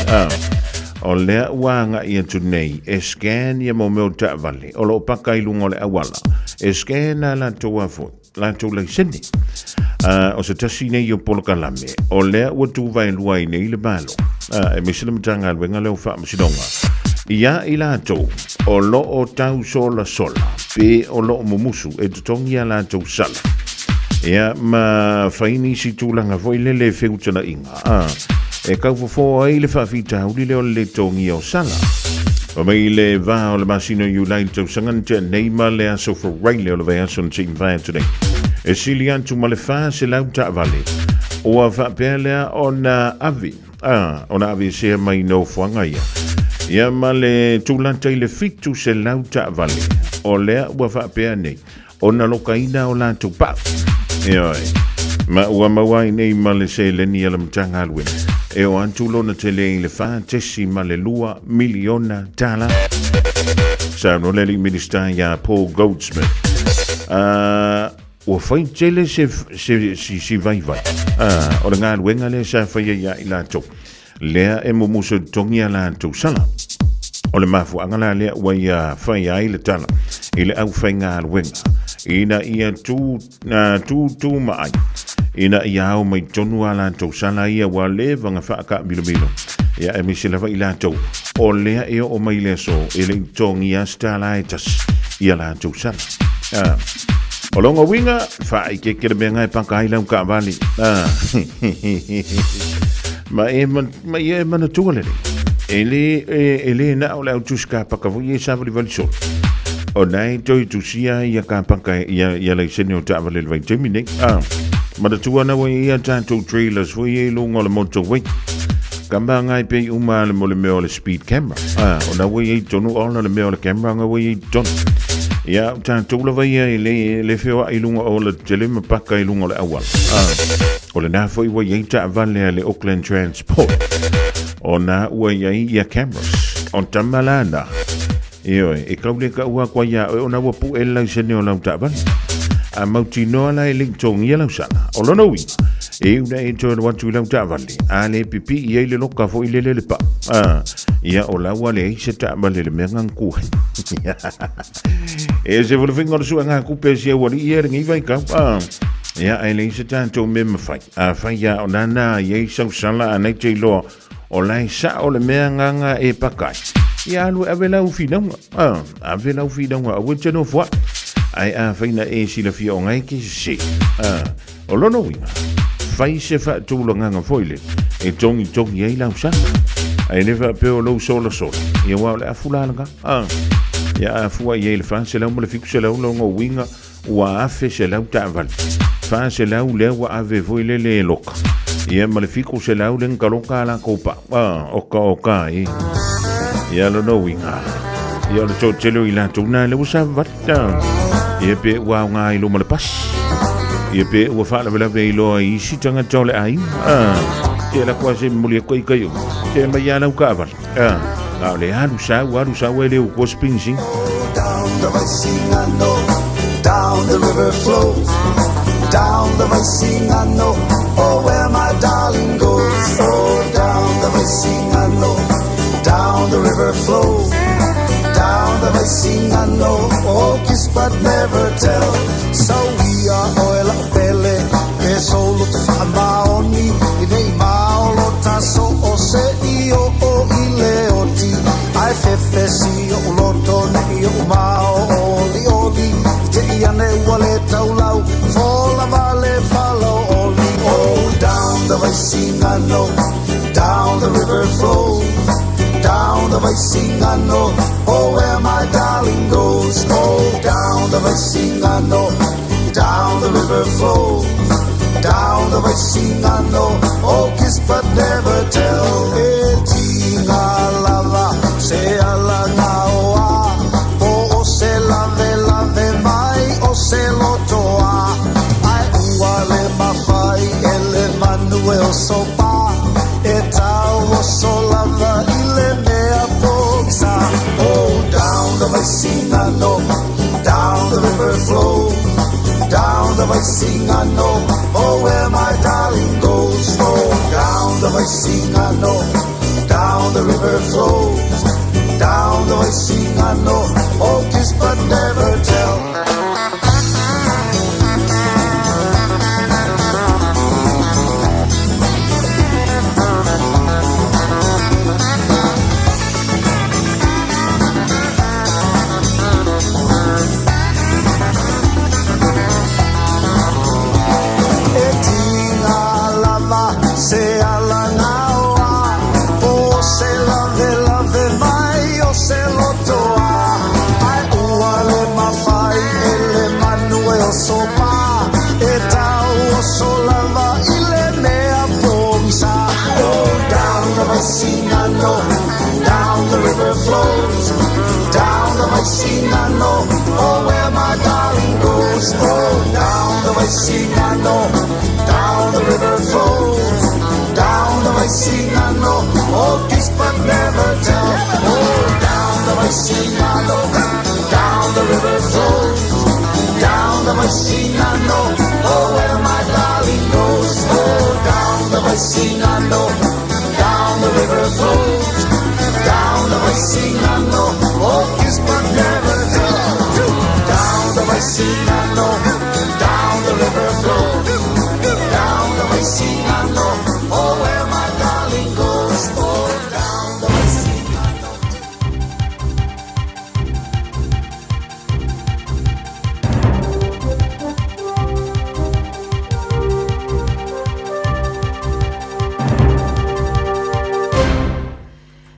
o lea ua agai atu nei e scan ia mo mea o taavale o lo o paka i luga o le auala, e scan a latou a foi latou laisene. O se tasi nei o polokalame o lea ua tuvaelua ai nei le Malo, aemaise le Matagaluega lea o Faamasinoga, ia i latou o lo o tausolasola pe o lo o mumusu e totogi a latou sala, ia ma fai nisi tulaga foi lele e feutagaiga, e kaufofo ai le faafitauli lea o le lē totogia o sala. Fai mai le va o le masina o Iulai le tausaga na tea nei ma le aso Faraile o le vaiaso na se'i mavae atu nei, e sili atu ma le 400 taavale ua faapea lea ona ave ona aveesea mai nofoaga ia, ia ma le tulata i le 700 taavale o lea ua faapea nei ona lokaina o latou pau. Ioe. Ma ua maua ai nei ma le seleni a le Matagaluega e o atu lona tele i le $4.2 miliona. Saunoa le alii Minisita ia Paul Goldsmith. Ua fai tele se, se, si, si vaivai. O le galuega lea sa faia ia i latou. Lea e mumusu e totogi a latou sala. O le mafuaaga la lea ua ia fai ai le tala i le aufaigaluega ina ia tu, tūtū ma ai ina ia ao mai tonu a latou sala ia ua leva ona faakaamilomilo, ia aemaise lava i latou o lea e oo mai le aso e le i totogia se tala e tasi i a latou sala. O lona uiga, faaikeike le mea na e paka ai lau taavale. Ma e, ma ia e manatua lelei. E le, e, e le na o le au tusi kapaka foi e savalivali solo. O na e toe tusia ia kapaka ia, ia laisene o taavale le vaitaimi nei. Manatua na ua ia tatou trailers foi e luga o le motorway. Ka maangai pei uma le mo le mea o le speed camera. O na ua i tonu ona le mea o le camera nga ua i tonu. Ia, o tatou lava ia e le, le feoai i luga o le tele ma paka i luga o le auala. O lena foi ua i ai taavale a le Auckland Transport. O na ua i ai ia cameras. O tama lana. Ioe, e kau le kau a kua ia oe ona ua pu'e le laisene o lau taavale. A mautinoa la e le i totogia lau sala. O lona uiga, e iu na e toe alu atu i lau taavale, a le pipii ai le loka foi lele le pau. Ia o la ua leai se taavale le mea gagakua. E se folofiga o le suega kupe si aualii ia lenei vaitau. Ia, ae leai se tatou mea mafai. Afai ia o nana i ai sau sala a nei te iloa o la e sao le mea gaga e paka ai. Ia alu e ave lau finauga. Ave lau finauga aua e te nofo ai. Ae afai na e silafia o ngai ke sese. O lona uiga, fai se faatulagaga foi le e togitogi ai lau sala. Ae le faapea o lou solasola, ia aua o le afu la lena. Ia a fua i ai le 400 ma le 700 lona uiga ua 1,100 taavale. 400 lea ua ave foi lele e loka. Ia ma le 700 lea na taloka a latou pau. Oka oka e. Ia lona uiga, ia o le toatele o i latou na lea ua savavali. Ia pe ua aoga i luma o le pasi. Ia pe ua faalavelave ai loa i isi tagata o le aiga. Te ala koa se momoli atu ai kai o. Te mai ia lau taavale. Na o le alu sau, alu sau e le ukua se pinisini.
Down the Vaisigano, down the river flows. Down the Vaisigano, oh where my darling goes. Oh, down the Vaisigano, down the river. river flows. Down the Vaisigano, oh kiss but never tell. Sauia oe la'u pele, e sou loto faamaoni, i nei mao lo taso o se i o o i le oti. Ae fefesi o'u loto ne'i o'u mao olioli, i te i ane ua le taulau, fola vale falaooli. Oh, down the Vaisigano, down the river flows, down the Vaisigano, oh where my darling goes. Oh, down the Vaisigano, down the river flows, down the Vaisigano, oh kiss but never tell. E tiga lava se ala gaoa, po o se lave lave mai o se lotoa. Ae ua le mafai e le manu e oso pa, e tau oso lava i le mea pogisa. Oh, down the Vaisigano, down the river flows, down the Vaisigano, oh where my darling goes. Oh, down the Vaisigano, down the river flows, down the Vaisigano, oh kiss but never tell. E tiga lava se ala gaoa, po se lave lave mai o se lotoa. Ae ua le mafai e le manu e oso pa, e tau oso lava i le mea pogisa. Oh, down the Vaisigano, down the river flows, down the Vaisigano, oh where my darling goes. Oh, down the Vaisigano, down the river flows, down the Vaisigano, oh kiss but never tell. Oh, down the Vaisigano, down the river flows, down the Vaisigano, oh where my darling goes. Oh, down the Vaisigano, down the river flows, down the Vaisigano, oh kiss but never tell. Down the Vaisigano, down the river flows, down the Vaisigano, oh where my darling goes. Oh, down the Vaisigano.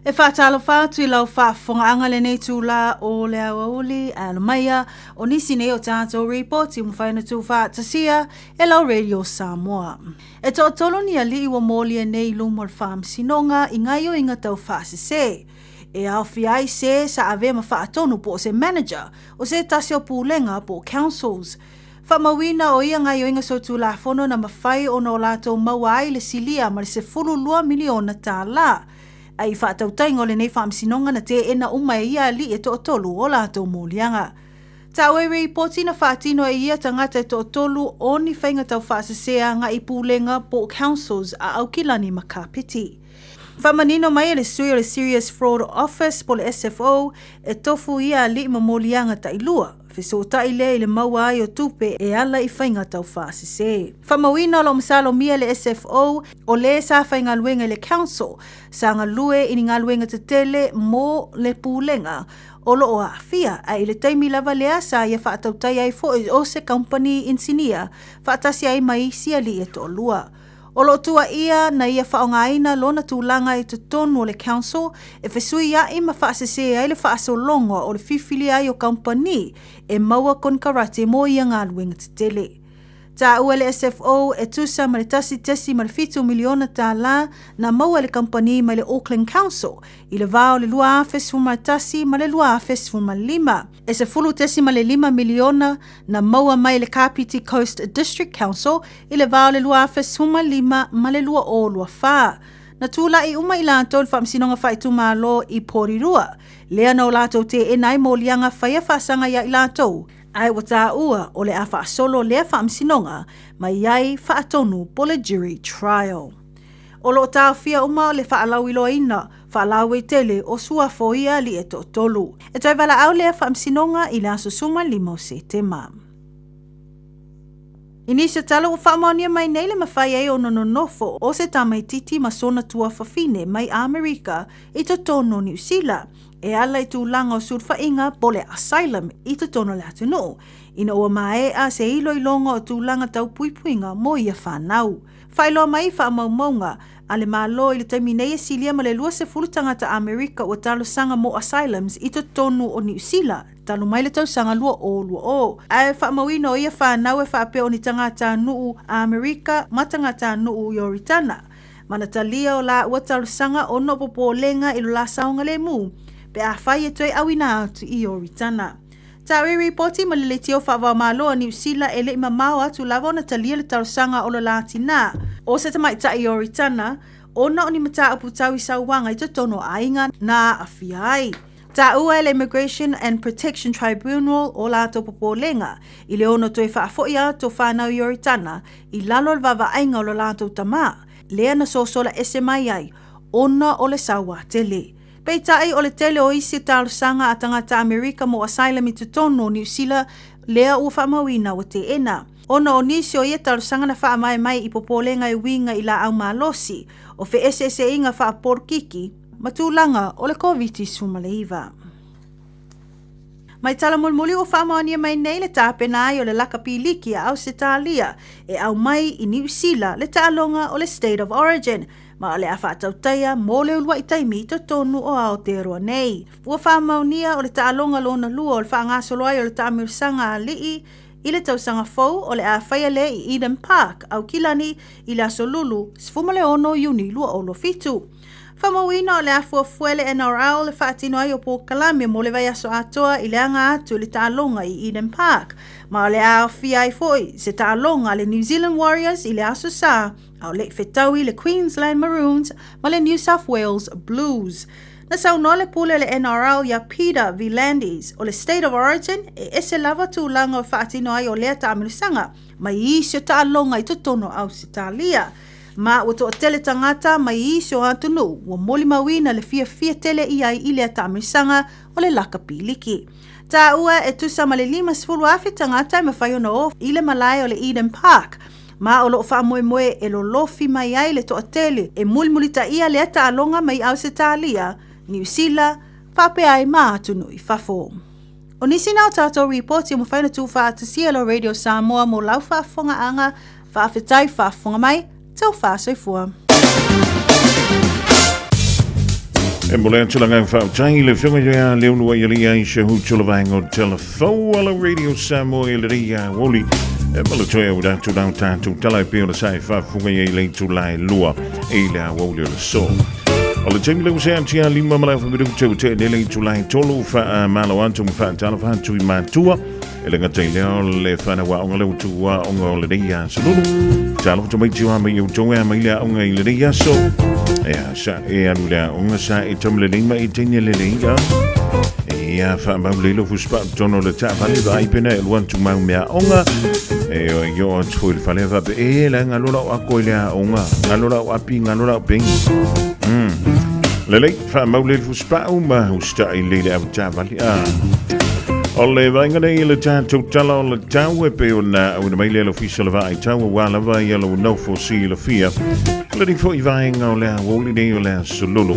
E faatalofa atu i lau faafofogaaga lenei itulā o le aoauli e alo maia o nisi nei o tatou ripoti ua mafai ona tuufaatasia e lau Radio Samoa. E toatolu ni alii ua molia nei i luma o le Faamasinoga i gaioiga tau faasese. E aofia ai se sa avea ma faatonu po o se manager o se tasi o pulega po o councils. Faamauina o ia gaioiga solitulafono na mafai ona o latou maua ai le silia ma le $12 miliona tālā. A i faatautaiga o lenei faamasinoga na teena uma e ia alii e toatolu o latou moliaga. Taua i ripoti na faatino e ia tagata e toatolu o ni faiga tau faasese agai pulega po o councils a Aukilani ma Kapiti. Faamanino mai e le sui o le Serious Fraud Office po le SFO e tofu ia alii ma moliaga tailua, fesootai lea i le maua ai o tupe e ala i faiga tau faasese. Faamauina o lo o masalomia le SFO o le sa faigaluega i le Council sa galue i ni galuega tetele mo le pulega o lo o aafia, ae i le taimi lava lea sa ia faatautai ai foi o se kamupani inisinia faatasi ai ma isi alii e toalua. O lo o tuuaia na ia faaaogaina lona tulaga i totonu o le Council e fesuiaʻi ma faasese ai le faasologa o le fifilia ai o kamupani e maua konekarate mo ia galuega tetele. Taua e le SFO e tusa ma le $1.7 miliona tālā na maua e le kamupani mai le Auckland Council i le vā o le 2011 ma le 2015. E $10.5 miliona na maua mai e le Kapiti Coast District Council i le vā o le 2015 ma le 2024. Na tulaʻi uma i latou i le Faamasinoga Faaitumalo i Porirua, lea na o latou teena ai moliaga faia faasaga iā i latou, ae ua taua o le a faasolo lea faamasinoga mai ai faatonu po le jury trial. O lo o taofia uma le faalauiloaina Faalauaitele o suafa o ia alii e toatolu. E toe valaau lea faamasinoga i le aso 15 o Setema. I nisi o tala ua faamaonia mai nei le mafai ai ona nonofo o se tamaititi ma sona tuafafine mai Amerika i totonu o Niu Sila e ala i tulaga o sulufaiga po le asylum i totonu o le atunuu ina ua maea se iloiloga o tulaga tau puipuiga mo ia fanau. Faailoa mai i faamaumauga a le Malo i le taimi nei e silia ma le 20 tagata Amerika ua talosaga mo asylums i totonu o Niu Sila talu mai le tausaga 2020. Ae faamauina o ia fanau e faapea o ni tagatanuu Amerika ma tagatanuu Ioritana. Ma na talia o laua talosaga ona o popolega i lo la saogalemu pe afai e toe auina atu i Ioritana. Taui ripoti ma le leitio faavaomalo a Niu Sila e le i mamao atu lava ona talia le talosaga o lo la tinā, o se tamaitai Ioritana, ona o ni mataupu tau i sauaga i totonu o aiga na aafia ai. Taua e le Immigration and Protection Tribunal o latou popolega i le ono toe faafoi atu o fanau Ioritana i lalo o le vaavaaiga o lo latou tamā, lea na sosola ese mai ai ona o le sauā tele. Peitai, o le tele o isi talosaga a tagata Amerika mo asylum i totonu o Niu Sila lea ua faamauina ua teena. Ona o nisi o ia talosaga na faamae mai i popolega e uiga i laau malosi, o feeseeseaiga faapolokiki, ma tulaga o le Koviti-19. Mai tala mulimuli ua faamaonia mai nei le tapena ai o le lakapi liki a Ausetalia e aumai i Niu Sila le taaloga o le State of Origin ma o le a faatautaia mo le uluai taimi i totonu o Aotearoa nei. Ua faamaonia o le taaloga lona lua o le faagasolo ai o le taamilosaga a alii i le tausaga fou o le a faia lea i Eden Park, Aukilani i le aso Lulu 16 Iuni 2027. Faamauina o le a fuafua e le NRL le faatino ai o polokalame mo le vaiaso atoa i le aga atu i le taaloga i Eden Park, ma o le a aofia ai foi se taaloga a le New Zealand Warriors i le Aso Sa a o le i fetaui le Queensland Maroons ma le New South Wales Blues. Na saunoa le pule o le NRL iā Peter V'landys o le State of Origin e ese lava tulaga o faatino ai o lea taamilosaga mai isi o taaloga i totonu o Ausetalia. Ma ua toatele tagata mai isi o atunuu ua molimauina le fiafia tele i ai i lea taamilosaga o le lakapi liki. Taua e tusa ma le 50,000 tagata e mafai ona o i le malae o le Eden Park, ma o lo o faamoemoe e lolofi mai ai le toatele e mulimulitaia lea taaloga mai Ausetalia, Niu Sila, faapea ai ma atunuu i fafo. O nisi na o tatou ripoti ua mafai ona tuufaatasia e lo Radio Samoa mo lau faafofogaaga. Faafetai faafofoga mai, taufa soifua.
E mole atu la ngang whaotai le whionga ia leo nua i ali ai se hu tula vaenga o telefou ala Radio Samoa i le ria woli. E mala toe au rātou rau tātou tala e peo na sa e whaafunga i lei tu lai lua e le a woli o le so. O le taimi leu se atia lima mala whamiru te te nele i tu lai tolu wha a malo atu ma wha tala wha tui mātua. E le gata i lea o le whanau aonga le utu aonga o lenei aso lulu. Talo to mai tiwa mai o tō ea mai le aonga i lenei aso. E a sa e alu le aonga sa e tau le nei mai teine le nei a. E a wha mau le lo fuspa tono le ta vale vai pena e luan tu mau mea aonga. E o yo o tfu le whale wha e la ngalo la o ako i le aonga. Ngalo la o api ngalo la o pengi. Lelei, wha mau le fuspa o ma usta i le le au ta vale a. O le vaega nei i le tatou tala o le tau e pei ona auina mai lea le ofisa o le vaai tau aua lava ia lou nofo silafia. O lenei foi vaega o le aoauli nei o le aso lolo.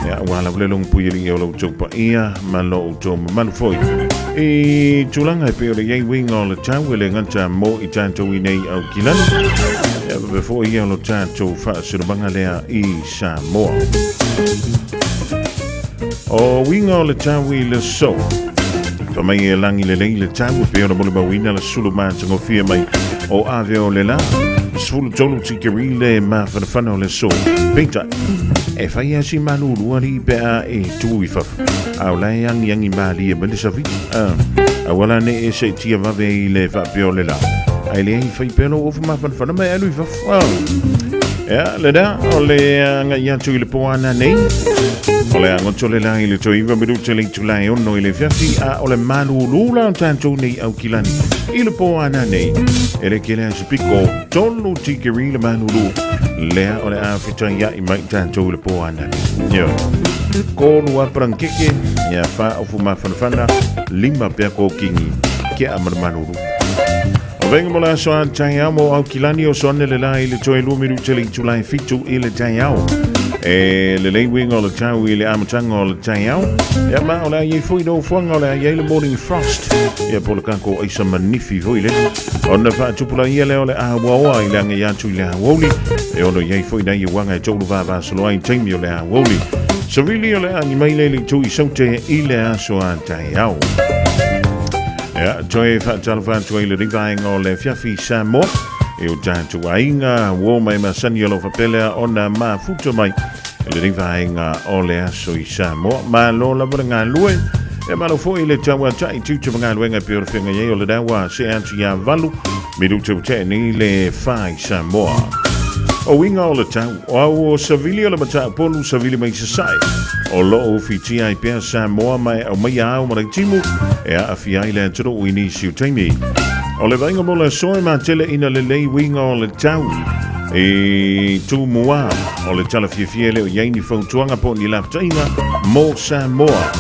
Ia, aua lava le logopuialii o lo outou paia ma lo outou mamalu foi. I tulaga e pei ona i ai uiga o le tau e le gata mo i tatou i nei Aukilani. Ia, faapea foi ia lo tatou faasinomaga lea i Samoa. O uiga o le tau i le so. Fa mai e langi lelei le tau e pei ona molimauina le sulu matagofie mai o ave o le la. 13 tikeri le mafanafana o le so. Peitai, e fai a si malulu ali pe a e tu i fafo. A o la e angiangi malie mai le savi. Aua la ne e se tia vave i le faapea o le la. Ai le ai fai pea lou ofu mafanafana mai alu i fafo. Ia, lena, o le agai atu i le poana nei. O le agoto le la i le toiva minute le itula e ono i le fiafi, a o le malulu la o tātou nei Aukilani i le poana nei. E le kele a se piko, tolu tikiri le malulu. Lea o le a whitai ai mai tātou i le poana nei. Ia. Kolu a parankeke, ia wha ofu mawhanawhana, lima pea kōkingi, kia a malulu. O venga mo le aso a taeao mo Aukilani o soane le la i le toe lua minute le itula e fitu i le taeao. E lelei uiga o le tau i le amataga o le taeao. Ia ma o le a iai foi no fuanga o le a iai le morning frost. Ia po le kako aisa manifi foi le. Ona faatupula ia lea o le awaoa i le agai atu i le aoauli. E ono iai foi nai uaga e toulu vavasolo ai taimi o le aoauli. Savili o le agi mai le le itu i saute i le aso a taeao. Ia, toe faatalofa atu ai le rivaenga o le afiafi Samoa e o tātou aiga uo mai masani o lo faapelea ona mafuta mai i le rivaenga o le aso i Samoa. Malo lava le galue, e malo foi le tauatai tiute ma galuega e pei o le feagai ai o le dawa se atu ia valu minute ua tea nei le fa i Samoa. O uiga o le tau, o au o savili o le mataupolu savili mai sasae. O loo ufitia ai pea Samoa ma e aumaia ao ma Raitimu e aafia ai le atunuu i nisi o taimi. O le vaaiga mo le aso e matele ina lelei uiga o le tau i Tumua o le tala fiafia e le o i ai ni fautuaga po o ni lapataiga mo Samoa.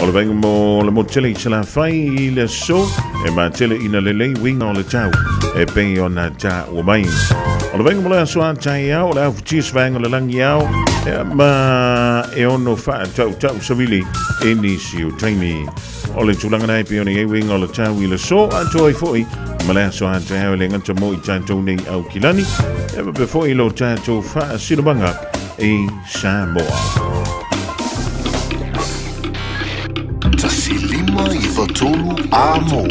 O le vaaiga mo le motu tele i Salafai i le aso e matele ina lelei uiga o le tau e pei ona taua mai. O le vaaiga mo le aso a taeao o le aufutia se vaega o le lagi ao ma e ono faatautau savili i nisi o taimi. O le tulaga nei pei ona i ai uiga o le tau i le aso atoa ai foi ma le aso a taeao e le gata mo i tatou nei Aukilani e faapea foi lo tatou faasinomaga i Samoa.
1 5 93 Amo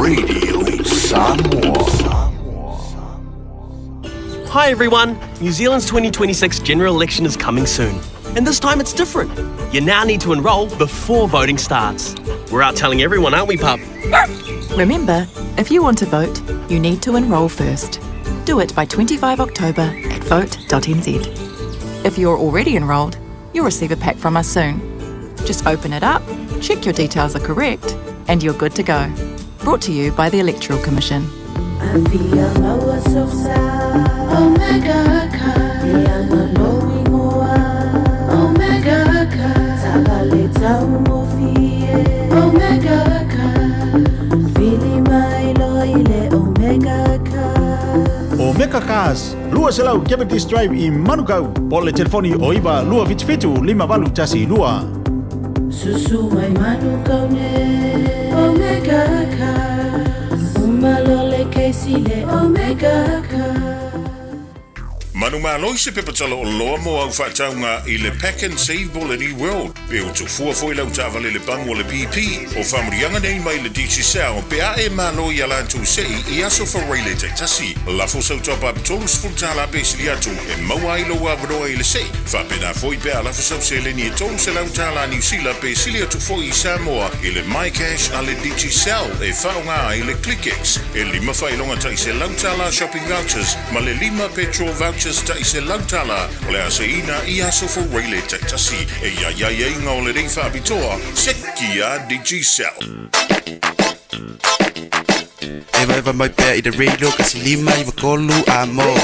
Radio Samoa.
Hi everyone! New Zealand's 2026 general election is coming soon. And this time it's different. You now need to enrol before voting starts. We're out telling everyone, aren't we, pup?
Remember, if you want to vote, you need to enrol first. Do it by 25 October at vote.nz. If you're already enrolled, you'll receive a pack from us soon. Just open it up, check your details are correct, and you're good to go. Brought to you by the Electoral Commission.
Omega Car Omega Car Omega Car Omega Car
Omega Cars, 200 Cavendish Drive i Manukau, po o le telefoni o 9 277 5812.
Susu mai Manukau ne Omega Cars Umalo le keisi le Omega Cars
Manumalo i se pepa tala oloa mo au faatauga i le Pack and Save mo le New World, pe o tofua foi lau taavale le pagu a le BP, o faamanuiaga nei mai le Digicel pe a e malo i a latou sei i aso Faraile taitasi. Lafo sau top up $30 pe sili atu e maua ai lou avanoa i le sei. Faapena foi pe a lafo sau seleni e $300 Niu Sila pe sili atu foi i Samoa i le MyCash a le Digicel e faaaoga ai le ClickX e lima faailoga tai $100 shopping vouchers ma le lima petrol vouchers tai $100 o le a seiina i aso Faraile taitasi. E i ai aiaiga o lenei faapitoa, seki a Digicel.
Evaeva mai pea i le radio kasi lima iva tolu a mo.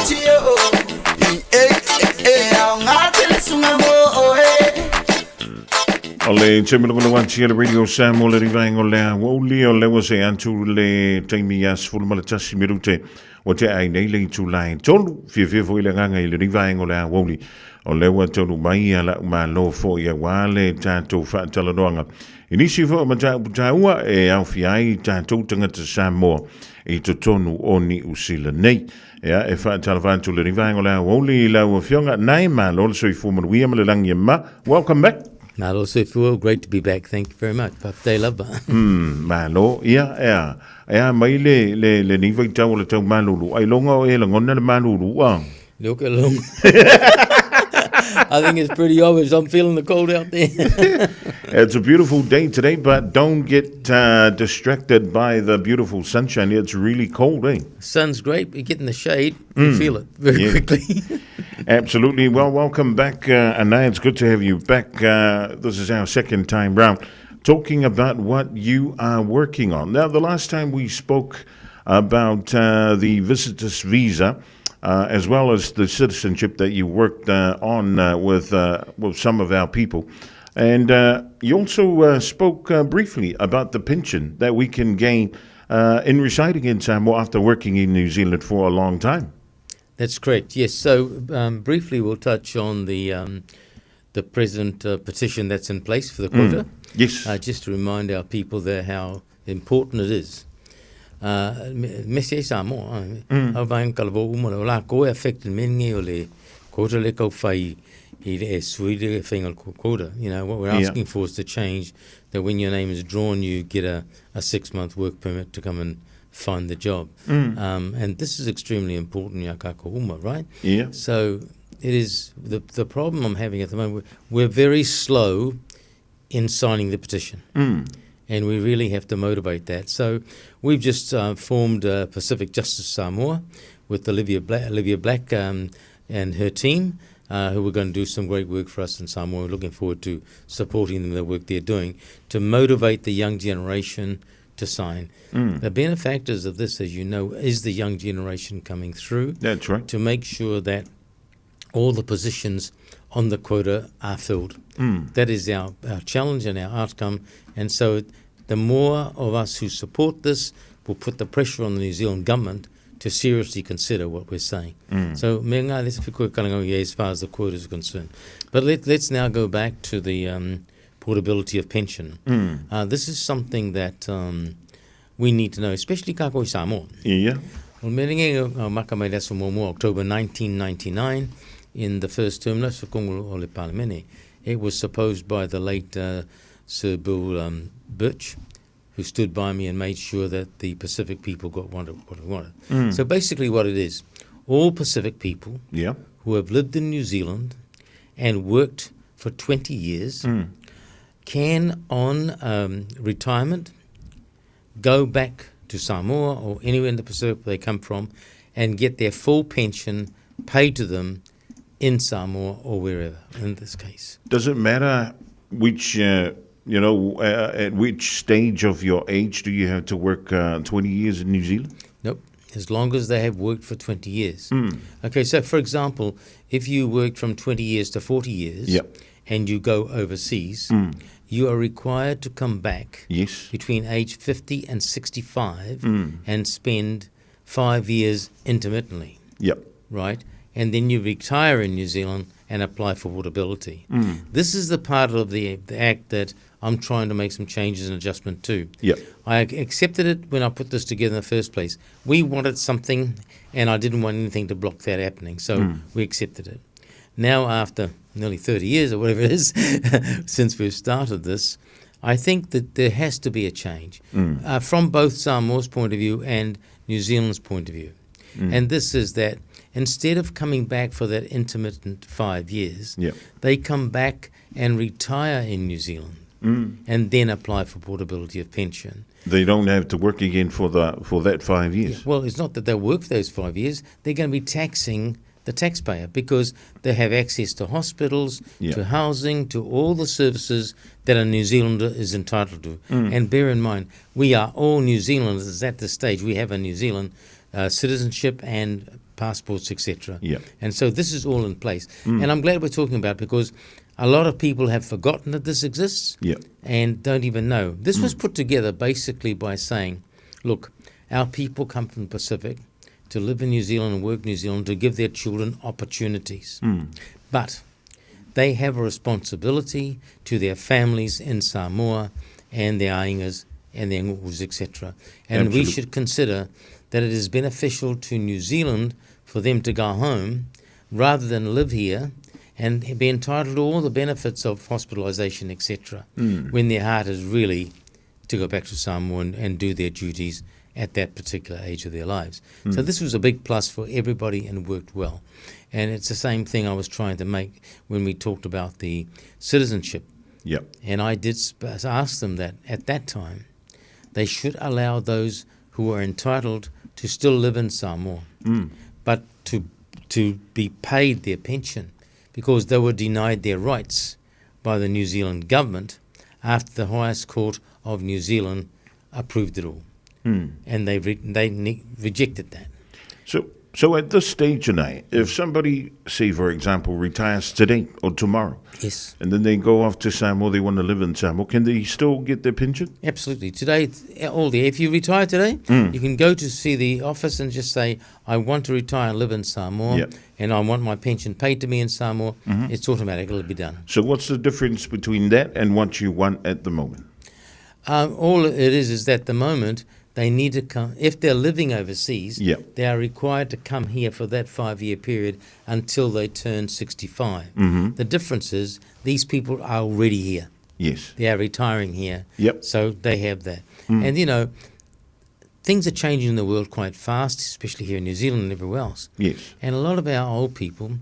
O le taimi logologo atu i le Radio Samoa le rivaenga o le aoauli o lea ua see atu le taimi ia 11 minute ua tea ai nei le itula e tolu. Fiafia foi le agaga i le rivaenga o le aoauli o lea ua taunuu mai ia lau malo foi aua le tatou faatalanoaga i nisi foi o mataupu taua e aofia ai tatou tagata Samoa i totonu o Niu Sila nei. Ia, e faatalofa atu le rivaenga o le aoauli i lau afioga Nae, malo le soifua manuia ma le lagi e ma. Welcome back.
Malo soifua, great to be back. Thank you very much. Faafetai lava.
Malo. Ia, ea, ea mai le, le, le nei vaitau o le tau malulu. Ailoga o e lagona le malulu, a?
Leo ke logo. I think it's pretty obvious. I'm feeling the cold out there.
It's a beautiful day today, but don't get uh, distracted by the beautiful sunshine. It's really cold, eh?
Sun's great. You get in the shade, you mm. feel it very yeah. quickly.
Absolutely. Well, welcome back, uh, Anaya. It's good to have you back. Uh, this is our second time round talking about what you are working on. Now, the last time we spoke about uh, the visitor's visa, uh, as well as the citizenship that you worked uh, on uh, with, uh, with some of our people. And uh, you also uh, spoke uh, briefly about the pension that we can gain uh, in residing in Samoa after working in New Zealand for a long time.
That's correct. Yes. So um, briefly, we'll touch on the um, the present uh, petition that's in place for the mm. quota.
Mm. Yes.
Uh, just to remind our people there how important it is. Uh, me se Samoa, mm. au vaenga kalavo uma o la ko e affect me nge o le quota le kau whai i le e sui le whainga quota. You know, what we're asking yeah. for is to change that when your name is drawn, you get a, a six-month work permit to come and find the job. Mm. Um, and this is extremely important, Yakako Uma, right?
Yeah.
So it is the, the problem I'm having at the moment, we're very slow in signing the petition.
Mm.
And we really have to motivate that. So we've just formed uh, Pacific Justice Samoa with Olivia Black, Olivia Black um, and her team. Uh, who are going to do some great work for us in Samoa. We're looking forward to supporting them in the work they're doing to motivate the young generation to sign. Mm. The benefactors of this, as you know, is the young generation coming through.
That's right.
To make sure that all the positions on the quota are filled.
Mm.
That is our, our challenge and our outcome. And so the more of us who support this will put the pressure on the New Zealand government to seriously consider what we're saying.
Mm.
So, as far as the quota is concerned. But let, let's now go back to the um, portability of pension.
Mm.
Uh, this is something that um, we need to know, especially kako i Samoa.
Yeah.
O maka mai October 1999, in the first term, o le Parliamene. It was supposed by the late uh, Sir Bill um, Birch, who stood by me and made sure that the Pacific people got what we wanted.
Mm.
So basically what it is, all Pacific people
yeah.
who have lived in New Zealand and worked for 20 years
mm.
can, on um, retirement, go back to Samoa or anywhere in the Pacific where they come from and get their full pension paid to them in Samoa or wherever in this case.
Does it matter which, uh, you know, uh, at which stage of your age do you have to work uh, 20 years in New Zealand?
Nope. As long as they have worked for 20 years.
Mm.
Okay, so for example, if you worked from 20 years to 40 years
yep.
and you go overseas,
mm.
you are required to come back
yes.
between age 50 and 65
mm.
and spend five years intermittently.
Yep.
Right? And then you retire in New Zealand and apply for portability.
Mm.
This is the part of the, the act that I'm trying to make some changes and adjustment to.
Yep.
I accepted it when I put this together in the first place. We wanted something, and I didn't want anything to block that happening, so
mm.
we accepted it. Now, after nearly 30 years or whatever it is since we've started this, I think that there has to be a change
mm.
uh, from both Samoa's point of view and New Zealand's point of view.
Mm.
And this is that instead of coming back for that intermittent five years,
yep.
they come back and retire in New Zealand
mm.
and then apply for portability of pension.
They don't have to work again for the for that five years.
Yeah, well, it's not that they'll work for those five years. They're going to be taxing the taxpayer because they have access to hospitals,
yeah.
to housing, to all the services that a New Zealander is entitled to.
Mm.
And bear in mind, we are all New Zealanders at this stage. We have a New Zealand uh, citizenship and passports, etc.
Yeah.
And so this is all in place.
Mm.
And I'm glad we're talking about it because a lot of people have forgotten that this exists
yeah.
and don't even know. This
mm.
was put together basically by saying, look, our people come from the Pacific to live in New Zealand and work in New Zealand to give their children opportunities.
Mm.
But they have a responsibility to their families in Samoa and their aingas and their ngu'us, etc. And
Absolutely.
we should consider that it is beneficial to New Zealand for them to go home rather than live here and be entitled to all the benefits of hospitalisation, etc.,
mm.
when their heart is really to go back to Samoa and, and do their duties at that particular age of their lives. Mm. So this was a big plus for everybody and worked well. And it's the same thing I was trying to make when we talked about the citizenship.
Yep.
And I did ask them that at that time, they should allow those who are entitled to still live in Samoa, but to to be paid their pension because they were denied their rights by the New Zealand government after the highest court of New Zealand approved it all. And they re- they ne- rejected that.
So, so at this stage, Anai, if somebody, say for example, retires today or tomorrow,
yes,
and then they go off to Samoa, they want to live in Samoa, can they still get their pension?
Absolutely. Today, all the if you retire today, you can go to see the office and just say, "I want to retire and live in Samoa,
Yep.
and I want my pension paid to me in Samoa." It's automatic; it'll be done.
So, what's the difference between that and what you want at the moment?
All it is that the moment they need to come, if they're living overseas,
Yep.
they are required to come here for that 5-year period until they turn 65. The difference is these people are already here.
Yes.
They are retiring here.
Yep.
So they have that. And, you know, things are changing in the world quite fast, especially here in New Zealand and everywhere else.
Yes.
And a lot of our old people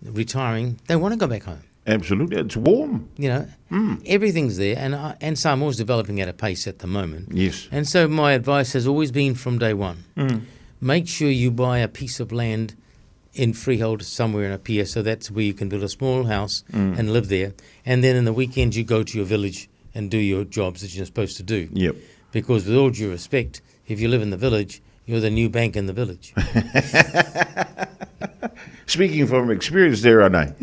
retiring, they want to go back home.
Absolutely. It's warm.
You know, everything's there, and Samoa's developing at a pace at the moment.
Yes.
And so my advice has always been from day one: make sure you buy a piece of land in freehold somewhere in Apia, so that's where you can build a small house and live there. And then in the weekends you go to your village and do your jobs that you're supposed to do.
Yep.
Because with all due respect, if you live in the village, you're the new bank in the village.
Speaking from experience there, Anai.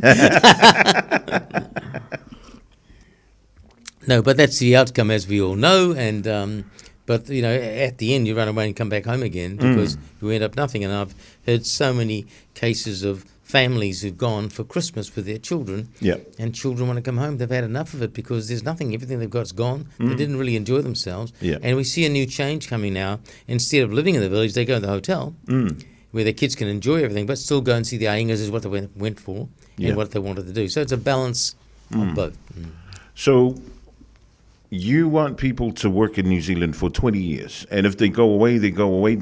No, but that's the outcome, as we all know. And but you know, at the end, you run away and come back home again because you end up nothing. And I've heard so many cases of families who've gone for Christmas with their children.
Yep.
And children want to come home. They've had enough of it because there's nothing. Everything they've got's gone. They didn't really enjoy themselves.
Yeah.
And we see a new change coming now. Instead of living in the village, they go to the hotel. Where their kids can enjoy everything, but still go and see the Aingas is what they went for
Yeah.
and what they wanted to do. So it's a balance of both.
So you want people to work in New Zealand for 20 years, and if they go away, they go away.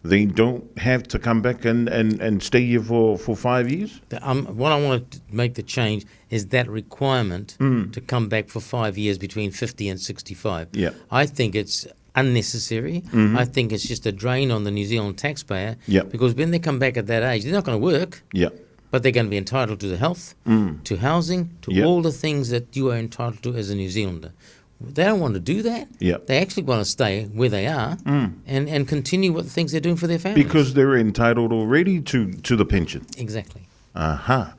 They don't have to come back and stay here for 5 years?
What I want to make the change is that requirement to come back for 5 years between 50 and 65.
Yeah.
I think it's unnecessary. I think it's just a drain on the New Zealand taxpayer.
Yeah.
Because when they come back at that age, they're not going to work.
Yeah.
But they're going to be entitled to the health, to housing, to
Yeah.
all the things that you are entitled to as a New Zealander. They don't want to do that.
Yeah.
They actually want to stay where they are and continue what the things they're doing for their families.
Because they're entitled already to the pension.
Exactly.
Aha.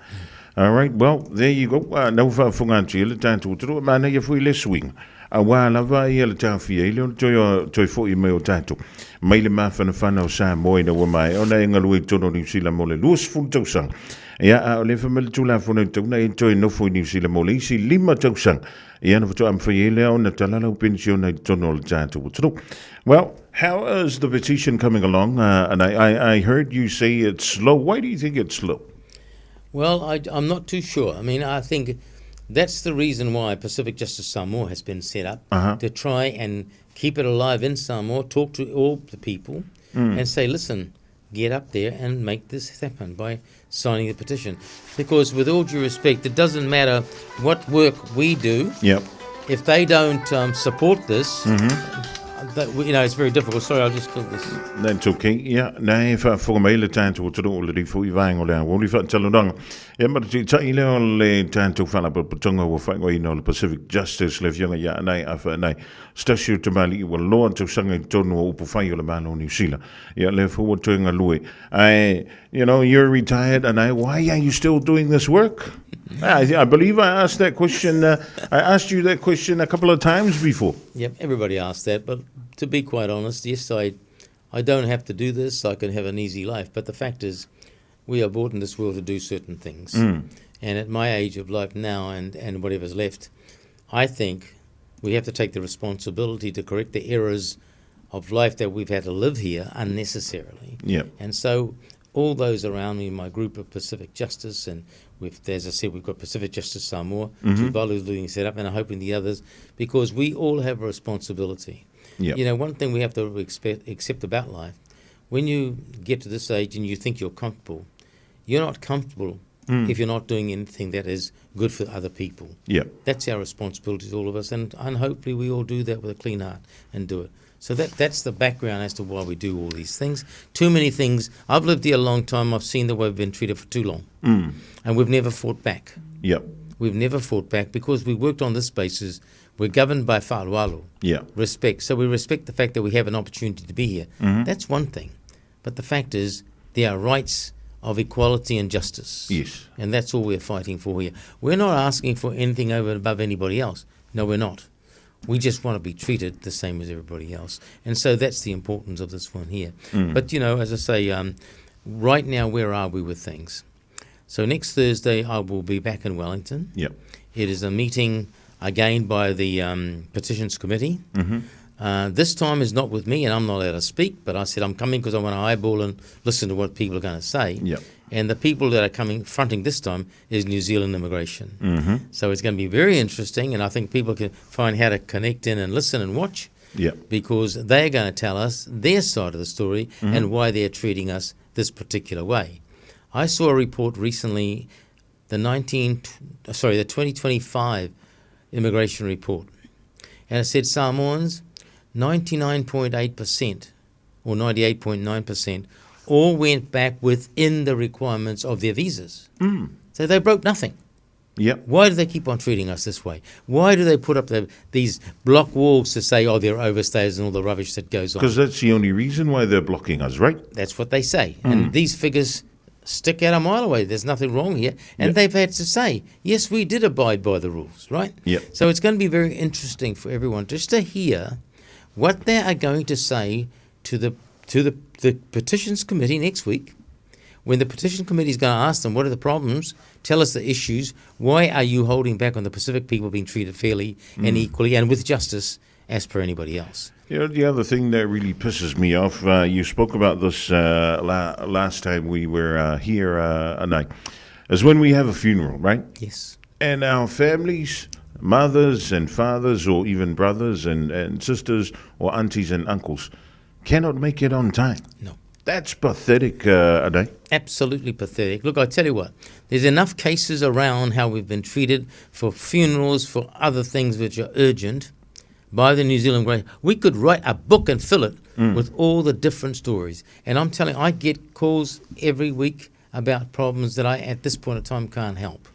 All right, well, there you go. Nau whaafonga atu i le tātou toro, mana ia fui le swing. A wā lava ia le tāwhia i leo toi fo i mai o tātou. Mai le māwhanawhana o Samoa ina ua mai, ona e ngalue tono New Zealand mo le luas fulu tausanga. Ia, a o le whamele tū la fona i tauna e toi nofo i New Zealand mo le isi 5 tausaga. Ia na whatoa amwhai e lea o na talala u pensiona i tono o le tātou toro. Well, how is the petition coming along? And I heard you say it's slow. Why do you think it's slow?
Well, I'm not too sure. I mean, I think that's the reason why Pacific Justice Samoa has been set up, to try and keep it alive in Samoa, talk to all the people and say, listen, get up there and make this happen by signing the petition. Because with all due respect, it doesn't matter what work we do.
Yep.
If they don't support this, that, you know, it's very difficult. Sorry, I'll just kill this.
That's okay. Yeah. Nei, wha mai le tātou o te rō le rifo i vaenga o le ao. Oli wha Ia ma te tai leo le tātou whala papatonga ua whaingo ina o le Pacific Justice le fionga ia anai a wha anai. Stasio te mali i ua loa tausaga i tonu o upu whai o le mana o New Zealand. Ia le fua tuenga lue. You know, you're retired and why are you still doing this work? I believe I asked that question. I asked you that question a couple of times before.
Yep, everybody asks that. But to be quite honest, yes, I don't have to do this. I can have an easy life. But the fact is, we are brought in this world to do certain things. And at my age of life now and whatever's left, I think we have to take the responsibility to correct the errors of life that we've had to live here unnecessarily.
Yep.
And so all those around me, my group of Pacific Justice, and we've, as I said, we've got Pacific Justice Samoa, Tuvalu being set up, and I'm hoping the others, because we all have a responsibility.
Yep.
You know, one thing we have to expect, accept about life, when you get to this age and you think you're comfortable, you're not comfortable if you're not doing anything that is good for other people.
Yep.
That's our responsibility to all of us, and, and hopefully we all do that with a clean heart and do it. So that, that's the background as to why we do all these things. Too many things. I've lived here a long time. I've seen the way we've been treated for too long. And we've never fought back.
Yep.
We've never fought back because we worked on this basis. We're governed by fa'aloalo,
Yeah.
respect. So we respect the fact that we have an opportunity to be here. That's one thing. But the fact is, there are rights of equality and justice.
Yes.
And that's all we're fighting for here. We're not asking for anything over and above anybody else. No, we're not. We just want to be treated the same as everybody else. And so that's the importance of this one here. But, you know, as I say, right now, where are we with things? So next Thursday, I will be back in Wellington.
Yep.
It is a meeting again by the petitions committee. This time is not with me, and I'm not allowed to speak. But I said I'm coming because I want to eyeball and listen to what people are going to say.
Yep.
And the people that are coming fronting this time is New Zealand immigration. Mm-hmm. So it's going to be very interesting, and I think people can find how to connect in and listen and watch.
Yep.
Because they're going to tell us their side of the story and why they're treating us this particular way. I saw a report recently, the the 2025 immigration report, and it said Samoans, 99.8% or 98.9% all went back within the requirements of their visas. So they broke nothing.
Yep.
Why do they keep on treating us this way? Why do they put up these block walls to say, oh, they're overstayers and all the rubbish that goes on?
Because that's the only reason why they're blocking us, right?
That's what they say. And these figures stick out a mile away. There's nothing wrong here. And they've had to say, yes, we did abide by the rules, right?
Yep.
So it's going to be very interesting for everyone just to hear what they are going to say to the petitions committee next week. When the petition committee is going to ask them, what are the problems? Tell us the issues. Why are you holding back on the Pacific people being treated fairly and equally and with justice as per anybody else?
You know, the other thing that really pisses me off, you spoke about this last time we were here, Anae, is when we have a funeral, right?
Yes.
And our families, mothers and fathers or even brothers and sisters or aunties and uncles cannot make it on time.
No.
That's pathetic, Anae.
Absolutely pathetic. Look, I tell you what, there's enough cases around how we've been treated for funerals, for other things which are urgent by the New Zealand Grey. We could write a book and fill it with all the different stories. And I'm telling you, I get calls every week about problems that I, at this point in time, can't help.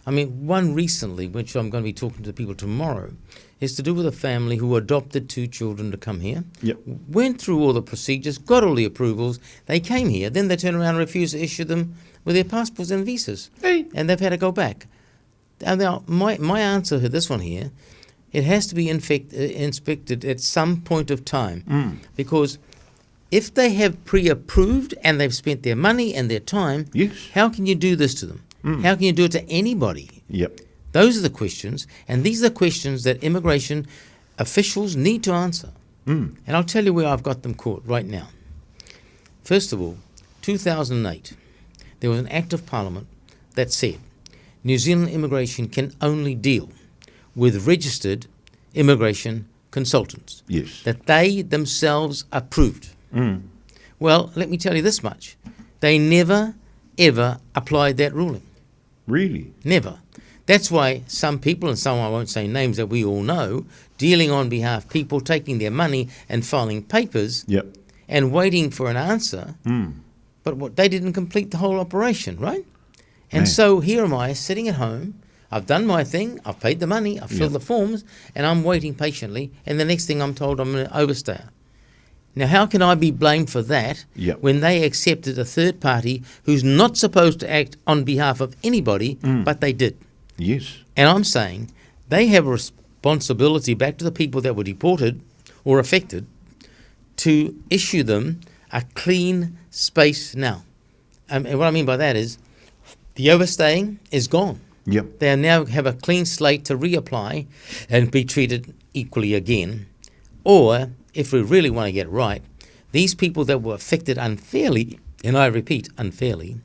I mean, one recently, which I'm going to be talking to people tomorrow, is to do with a family who adopted 2 children to come here.
Yep.
Went through all the procedures, got all the approvals. They came here. Then they turned around and refused to issue them with their passports and visas.
Hey.
And they've had to go back. And now, my answer to this one here, it has to be inspected at some point of time. Because if they have pre-approved and they've spent their money and their time,
yes.
How can you do this to them? How can you do it to anybody?
Yep.
Those are the questions, and these are the questions that immigration officials need to answer. And I'll tell you where I've got them caught right now. First of all, 2008, there was an Act of Parliament that said New Zealand immigration can only deal with registered immigration consultants.
Yes.
That they themselves approved. Well, let me tell you this much. They never, ever applied that ruling.
Really?
Never. That's why some people, and some I won't say names that we all know, dealing on behalf of people, taking their money and filing papers
yep.
and waiting for an answer, but what they didn't complete the whole operation, right? And
Man.
so here am I sitting at home. I've done my thing. I've paid the money. I've filled
Yep.
the forms, and I'm waiting patiently. And the next thing I'm told, I'm an overstayer. Now, how can I be blamed for that
Yep.
when they accepted a third party who's not supposed to act on behalf of anybody, but they did?
Yes.
And I'm saying they have a responsibility back to the people that were deported or affected to issue them a clean space now. And what I mean by that is the overstaying is gone.
Yep.
They now have a clean slate to reapply and be treated equally again. Or, if we really want to get right, these people that were affected unfairly, and I repeat, unfairly,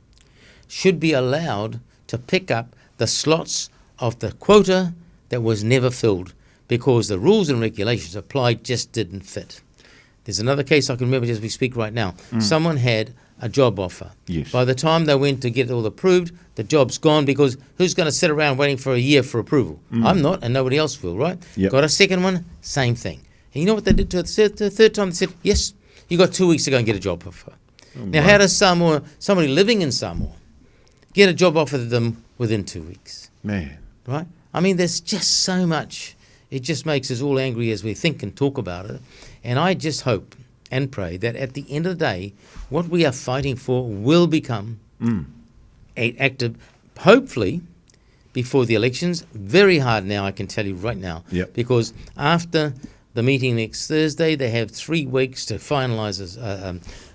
should be allowed to pick up the slots of the quota that was never filled. because the rules and regulations applied just didn't fit. There's another case I can remember as we speak right now. Someone had a job offer.
Yes.
By the time they went to get it all approved, the job's gone because who's going to sit around waiting for a year for approval? I'm not, and nobody else will, right?
Yep.
Got a second one, same thing. And you know what they did to the third time? They said, yes, you got 2 weeks to go and get a job offer. Now, how does Samoa, somebody living in Samoa, get a job offer to them within 2 weeks?
Man.
Right? I mean, there's just so much. It just makes us all angry as we think and talk about it. And I just hope and pray that at the end of the day, what we are fighting for will become active, hopefully, before the elections. Very hard now, I can tell you right now.
Yep.
Because after the meeting next Thursday, they have 3 weeks to finalise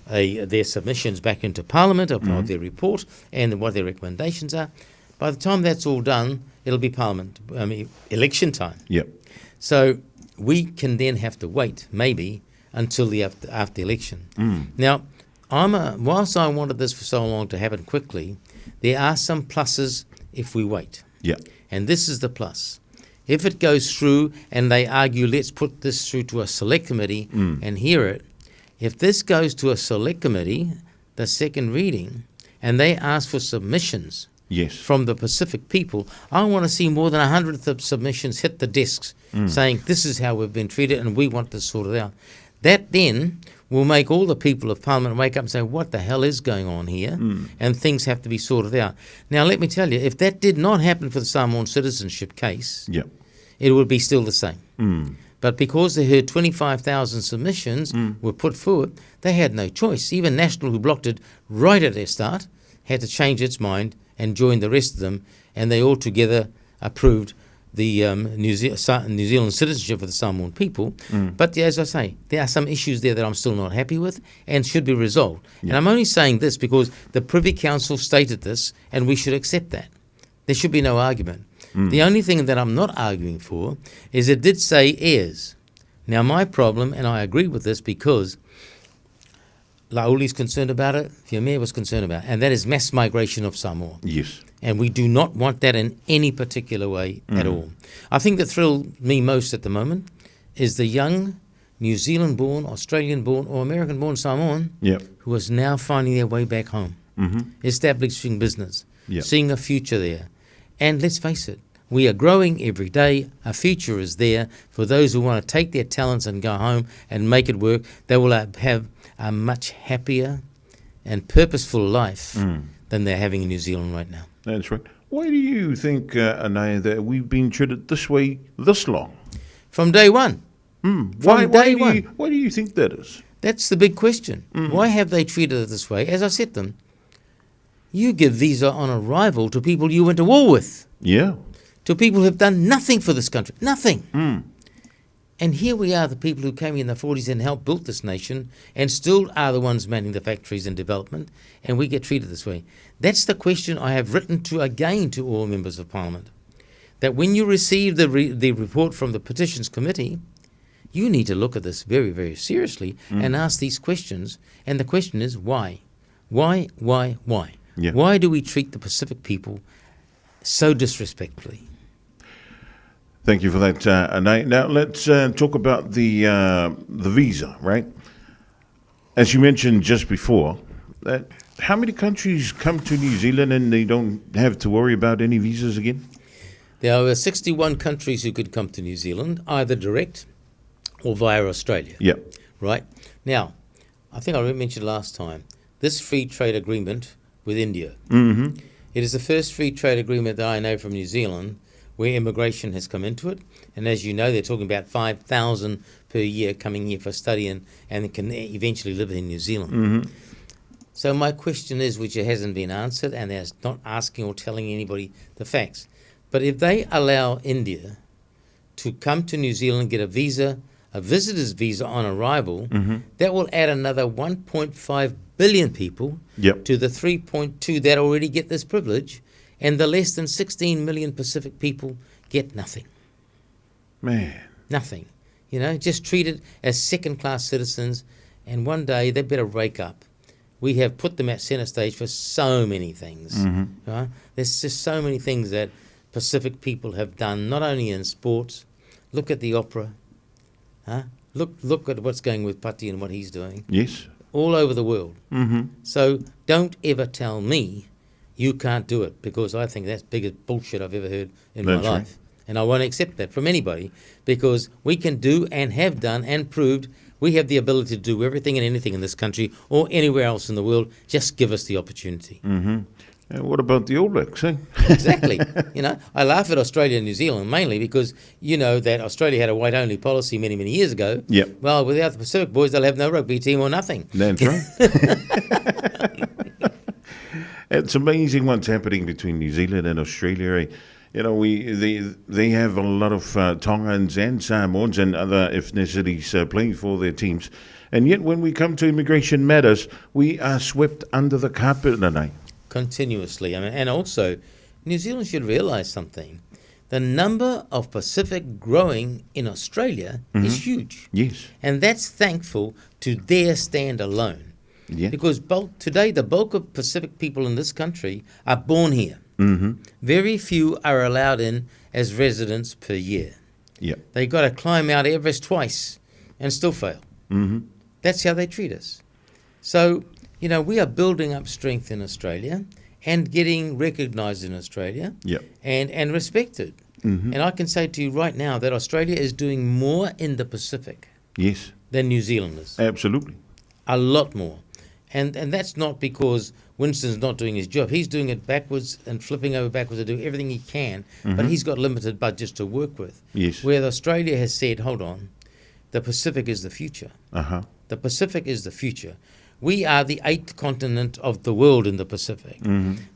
their submissions back into Parliament of their report and what their recommendations are. By the time that's all done, it'll be Parliament, I mean, election time.
Yep.
So we can then have to wait, maybe, until the after the election. Now, whilst I wanted this for so long to happen quickly, there are some pluses if we wait.
Yeah.
And this is the plus. If it goes through and they argue, let's put this through to a select committee and hear it, if this goes to a select committee, the second reading, and they ask for submissions
Yes.
from the Pacific people, I want to see more than 100 submissions hit the desks saying this is how we've been treated and we want this sorted out. That then will make all the people of Parliament wake up and say, what the hell is going on here? And things have to be sorted out. Now, let me tell you, if that did not happen for the Samoan citizenship case,
Yep.
it would be still the same. But because they heard 25,000 submissions were put forward, they had no choice. Even National, who blocked it right at their start, had to change its mind and join the rest of them, and they all together approved the New Zealand citizenship for the Samoan people. But as I say, there are some issues there that I'm still not happy with and should be resolved. And I'm only saying this because the Privy Council stated this, and we should accept that. There should be no argument. The only thing that I'm not arguing for is it did say heirs. Now, my problem, and I agree with this because Lauli's concerned about it, Fiamea was concerned about it, and that is mass migration of Samoa.
Yes.
And we do not want that in any particular way at all. I think that thrilled me most at the moment is the young New Zealand-born, Australian-born, or American-born Samoan
Yep.
who is now finding their way back home, establishing business,
Yep.
seeing a future there. And let's face it, we are growing every day. A future is there for those who want to take their talents and go home and make it work. They will have a much happier and purposeful life than they're having in New Zealand right now.
That's right. Why do you think, Anaia, that we've been treated this way this long?
From day one. From day one.
Why do you think that is?
That's the big question. Why have they treated it this way? As I said to them, you give visa on arrival to people you went to war with.
Yeah.
To people who have done nothing for this country. Nothing. And here we are, the people who came in the 40s and helped build this nation and still are the ones manning the factories and development, and we get treated this way. That's the question I have written to again to all members of Parliament, that when you receive the report from the Petitions Committee, you need to look at this very, very seriously and ask these questions. And the question is why? Why, why?
Yeah.
Why do we treat the Pacific people so disrespectfully?
Thank you for that, Anae. Now let's talk about the visa, right? As you mentioned just before, that how many countries come to New Zealand and they don't have to worry about any visas again?
There are 61 countries who could come to New Zealand, either direct or via Australia.
Yeah.
Right? Now, I think I mentioned last time, this free trade agreement with India.
Mm-hmm.
It is the first free trade agreement that I know from New Zealand where immigration has come into it. And as you know, they're talking about 5,000 per year coming here for study and can eventually live in New Zealand.
Mm-hmm.
So my question is, which hasn't been answered, and they're not asking or telling anybody the facts, but if they allow India to come to New Zealand and get a visa, a visitor's visa on arrival,
mm-hmm.
that will add another 1.5 billion people
yep.
to the 3.2 that already get this privilege, and the less than 16 million Pacific people get nothing.
Man.
Nothing. You know, just treated as second-class citizens, and one day they better wake up. We have put them at centre stage for so many things.
Mm-hmm.
Right? There's just so many things that Pacific people have done, not only in sports, Look at the opera. Huh? Look, look at what's going with Pati and what he's doing.
Yes.
All over the world.
Mhm.
So don't ever tell me you can't do it because I think that's biggest bullshit I've ever heard in
That's
my
right.
life. And I won't accept that from anybody because we can do and have done and proved we have the ability to do everything and anything in this country or anywhere else in the world. Just give us the opportunity.
And what about the All Blacks, eh?
Exactly. you know, I laugh at Australia and New Zealand mainly because you know that Australia had a white only policy many, many years ago.
Yep.
Well, without the Pacific boys, they'll have no rugby team or nothing.
That's right. It's amazing what's happening between New Zealand and Australia. Eh? You know, we they they have a lot of Tongans and Samoans and other ethnicities playing for their teams, and yet when we come to immigration matters, we are swept under the carpet tonight.
Continuously. I mean, and also, New Zealand should realise something. The number of Pacific growing in Australia is huge.
Yes.
And that's thankful to their stand alone.
Yeah.
Because bulk, today, the bulk of Pacific people in this country are born here. Very few are allowed in as residents per year.
Yeah.
They got to climb Mount Everest twice and still fail. That's how they treat us. So, you know, we are building up strength in Australia and getting recognised in Australia
Yep.
and respected. And I can say to you right now that Australia is doing more in the Pacific
Yes.
than New Zealanders.
Absolutely.
A lot more. And that's not because Winston's not doing his job. He's doing it backwards and flipping over backwards to do everything he can, but he's got limited budgets to work with.
Yes.
Where Australia has said, hold on, the Pacific is the future. The Pacific is the future. We are the eighth continent of the world in the Pacific.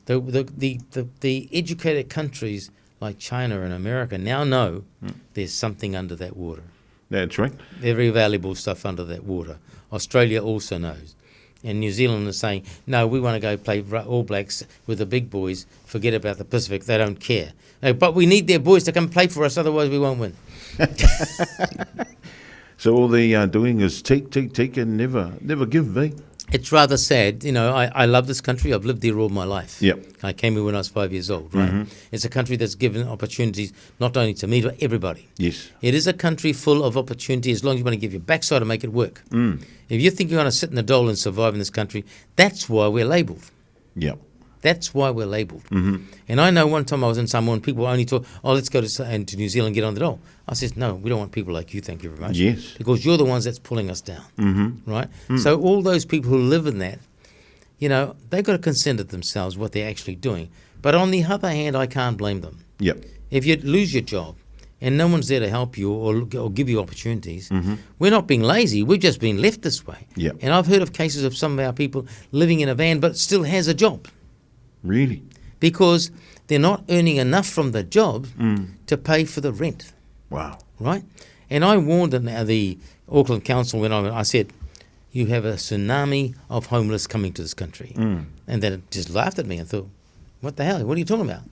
The educated countries like China and America now know there's something under that water.
That's right.
Very valuable stuff under that water. Australia also knows. And New Zealand is saying, no, we want to go play All Blacks with the big boys. Forget about the Pacific. They don't care. No, but we need their boys to come play for us, otherwise we won't win.
So all they are doing is take, take, take, and never, never give, eh?
It's rather sad. You know, I love this country. I've lived here all my life.
Yep.
I came here when I was 5 years old, right? It's a country that's given opportunities not only to me, but everybody.
Yes.
It is a country full of opportunity as long as you want to give your backside to make it work. If you think you want to sit in the dole and survive in this country, that's why we're labelled.
Yep.
That's why we're labelled. And I know one time I was in Samoa and people only talk, oh, let's go to New Zealand and get on the dole. I says, no, we don't want people like you, thank you very much.
Yes.
Because you're the ones that's pulling us down, right? So all those people who live in that, you know, they've got to consider themselves what they're actually doing. But on the other hand, I can't blame them.
Yep.
If you lose your job and no one's there to help you or give you opportunities, we're not being lazy. We've just been left this way.
Yep.
And I've heard of cases of some of our people living in a van but still has a job.
Really?
Because they're not earning enough from the job to pay for the rent.
Wow.
Right? And I warned the Auckland Council when I said, you have a tsunami of homeless coming to this country. And then it just laughed at me and thought, what the hell? What are you talking about?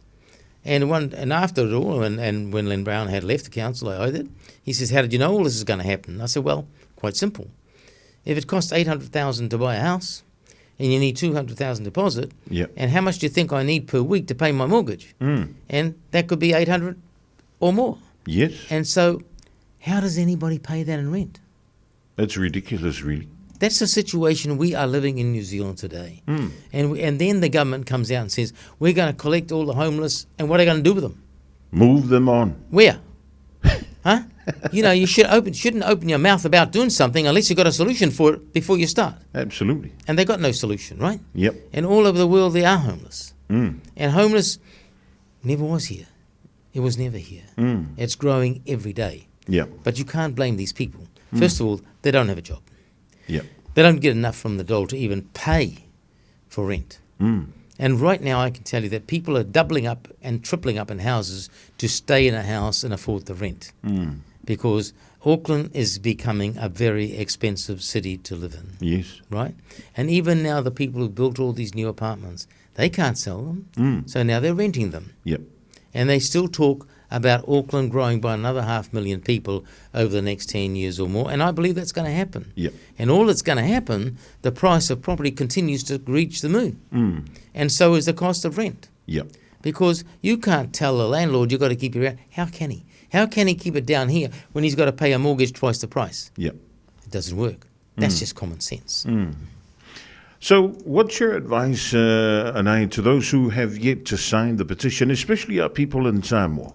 And after it all, and when Len Brown had left the council, I owed it, he says, how did you know all this is going to happen? I said, well, quite simple. If it costs $800,000 to buy a house, and you need $200,000 deposit,
Yep.
and how much do you think I need per week to pay my mortgage? And that could be $800 or more.
Yes.
And so how does anybody pay that in rent?
That's ridiculous, really.
That's the situation we are living in New Zealand today. And then the government comes out and says, we're going to collect all the homeless, and what are they going to do with them?
Move them on.
Where? Huh? You know, you shouldn't open your mouth about doing something unless you've got a solution for it before you start.
Absolutely.
And they got no solution, right?
Yep.
And all over the world, they are homeless. And homeless never was here. It was never here. It's growing every day.
Yep.
But you can't blame these people. First of all, they don't have a job.
Yep.
They don't get enough from the dole to even pay for rent. And right now I can tell you that people are doubling up and tripling up in houses to stay in a house and afford the rent. Because Auckland is becoming a very expensive city to live in.
Yes.
Right? And even now the people who built all these new apartments, they can't sell them. So now they're renting them.
Yep.
And they still talk about Auckland growing by another 500,000 people over the next 10 years or more. And I believe that's going to happen.
Yep.
And all that's going to happen, the price of property continues to reach the moon. And so is the cost of rent.
Yep.
Because you can't tell the landlord you've got to keep your rent. How can he? How can he keep it down here when he's got to pay a mortgage twice the price?
Yep.
It doesn't work. That's just common sense.
So, what's your advice, Anae, to those who have yet to sign the petition, especially our people in Samoa?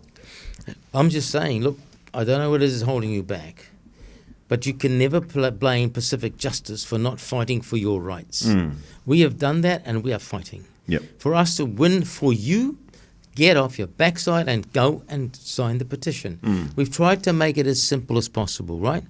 I'm just saying, look, I don't know what it is holding you back, but you can never blame Pacific Justice for not fighting for your rights. We have done that and we are fighting.
Yep.
For us to win for you, get off your backside and go and sign the petition. We've tried to make it as simple as possible, right?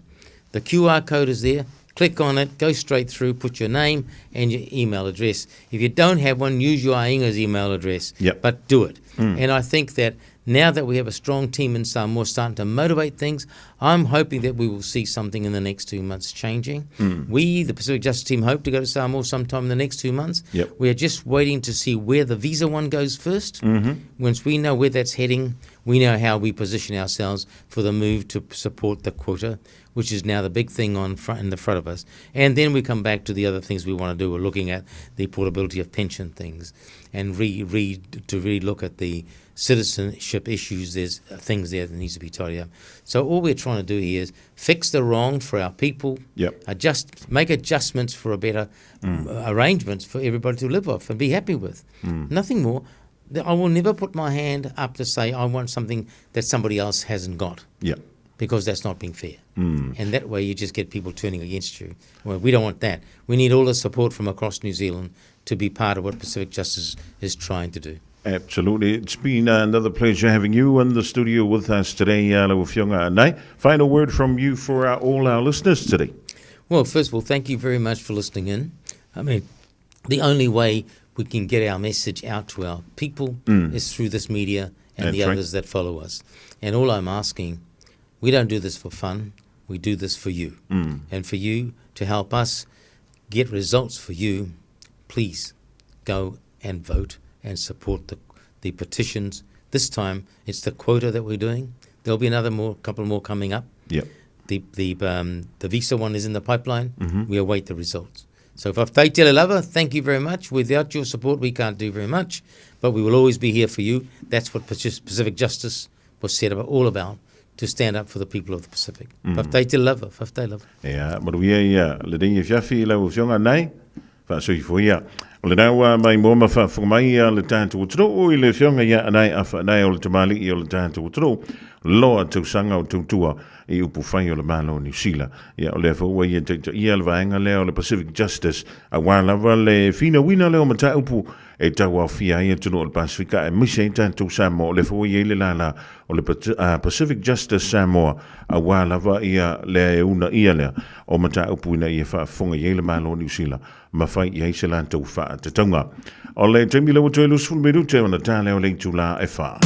The QR code is there. Click on it, go straight through, put your name and your email address. If you don't have one, use your Ainga's email address.
Yep.
But do it. And I think that now that we have a strong team in Samoa starting to motivate things, I'm hoping that we will see something in the next 2 months changing. We, the Pacific Justice Team, hope to go to Samoa sometime in the next 2 months.
Yep.
We are just waiting to see where the visa one goes first. Once we know where that's heading, we know how we position ourselves for the move to support the quota, which is now the big thing on front in the front of us. And then we come back to the other things we want to do. We're looking at the portability of pension things and to re-look at the citizenship issues. There's things there that needs to be tidied up. So all we're trying to do here is fix the wrong for our people,
Yep.
make adjustments for a better arrangements for everybody to live off and be happy with. Nothing more. I will never put my hand up to say I want something that somebody else hasn't got.
Yep.
Because that's not being fair. And that way you just get people turning against you. Well, we don't want that. We need all the support from across New Zealand to be part of what Pacific Justice is trying to do.
Absolutely. It's been another pleasure having you in the studio with us today, Lau Afioga Anae. Final word from you for all our listeners today.
Well, first of all, thank you very much for listening in. The only way we can get our message out to our people is through this media and
That's
the
right.
others that follow us. And all I'm asking, we don't do this for fun. We do this for you. And for you to help us get results for you, please go and vote and support the petitions. This time it's the quota that we're doing. There'll be another couple more coming up.
Yep.
The visa one is in the pipeline. We await the results. So if I've lava, thank you very much. Without your support, we can't do very much, but we will always be here for you. That's what Pacific Justice was set up all about, to stand up for the people of the Pacific. Faftai lava, faftai lava.
Ia, manuia ia, le nei e fiafi i lau afioga nei, whaasoifo ia. O le nau mai mua ma whaafonga mai ia le tātou atunuu i le afioga ia Anae Afa Anae o le tamalii o le tātou atunuu, loa tausaga o tautua i upu whai o le malo New Zealand. Ia, o lea whaua ia taita ia le vaenga lea o le Pacific Justice, a wā lava le whina wina leo mata upu e tau au fia ia tunu o le Pasifika e mise i tātou Samoa o le whaua ia i le lala o le Pacific Justice Samoa a wā lava ia lea e una ia lea o mata upu ina ia whaafonga ia i le malo New Zealand ma whai i hei se lātou wha te taunga. O le taimi lewa toe lusu minute o na tā leo le itula e wha.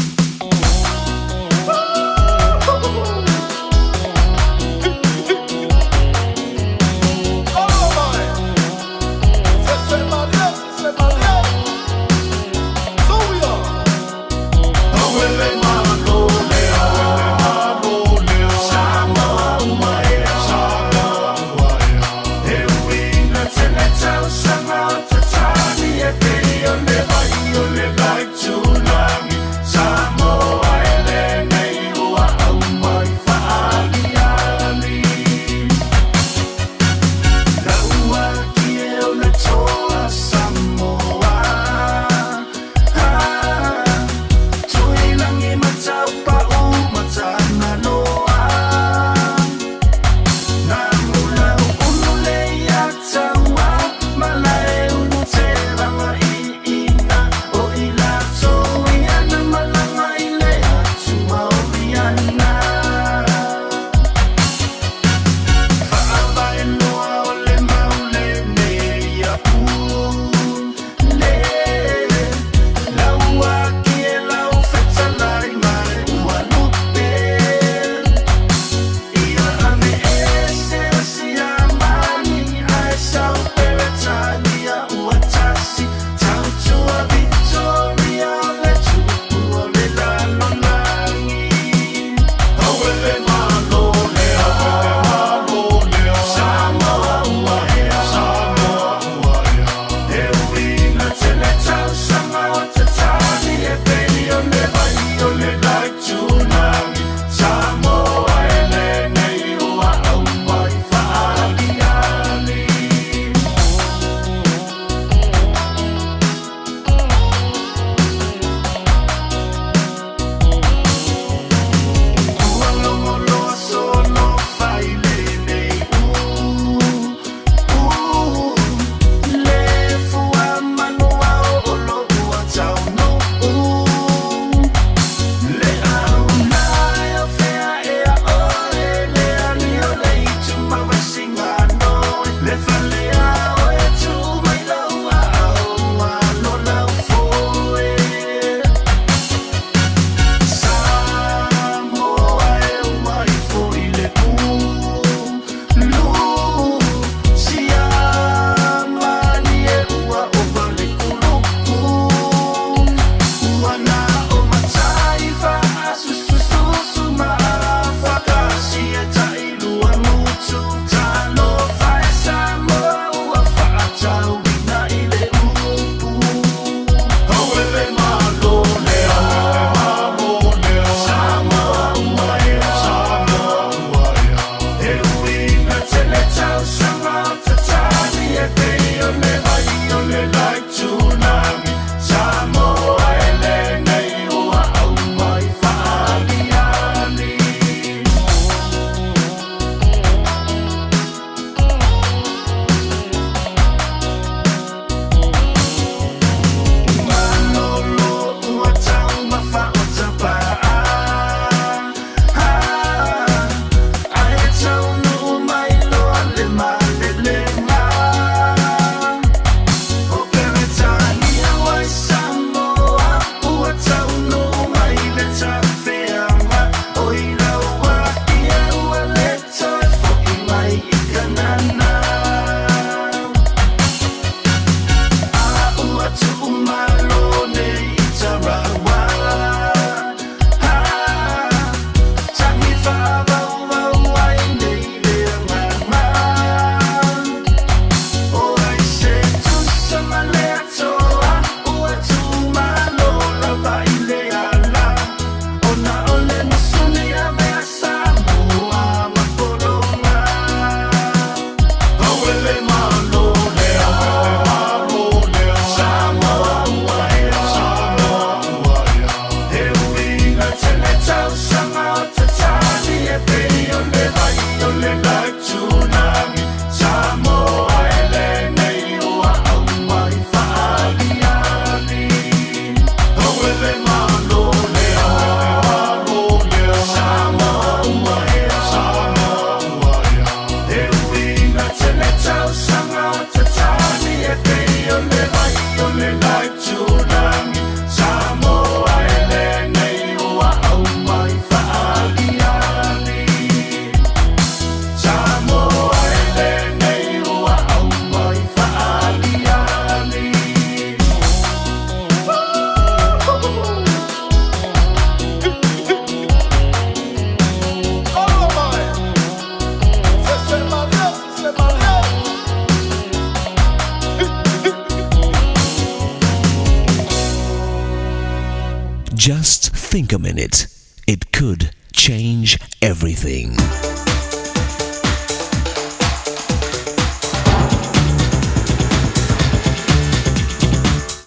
Just think a minute. It could change everything.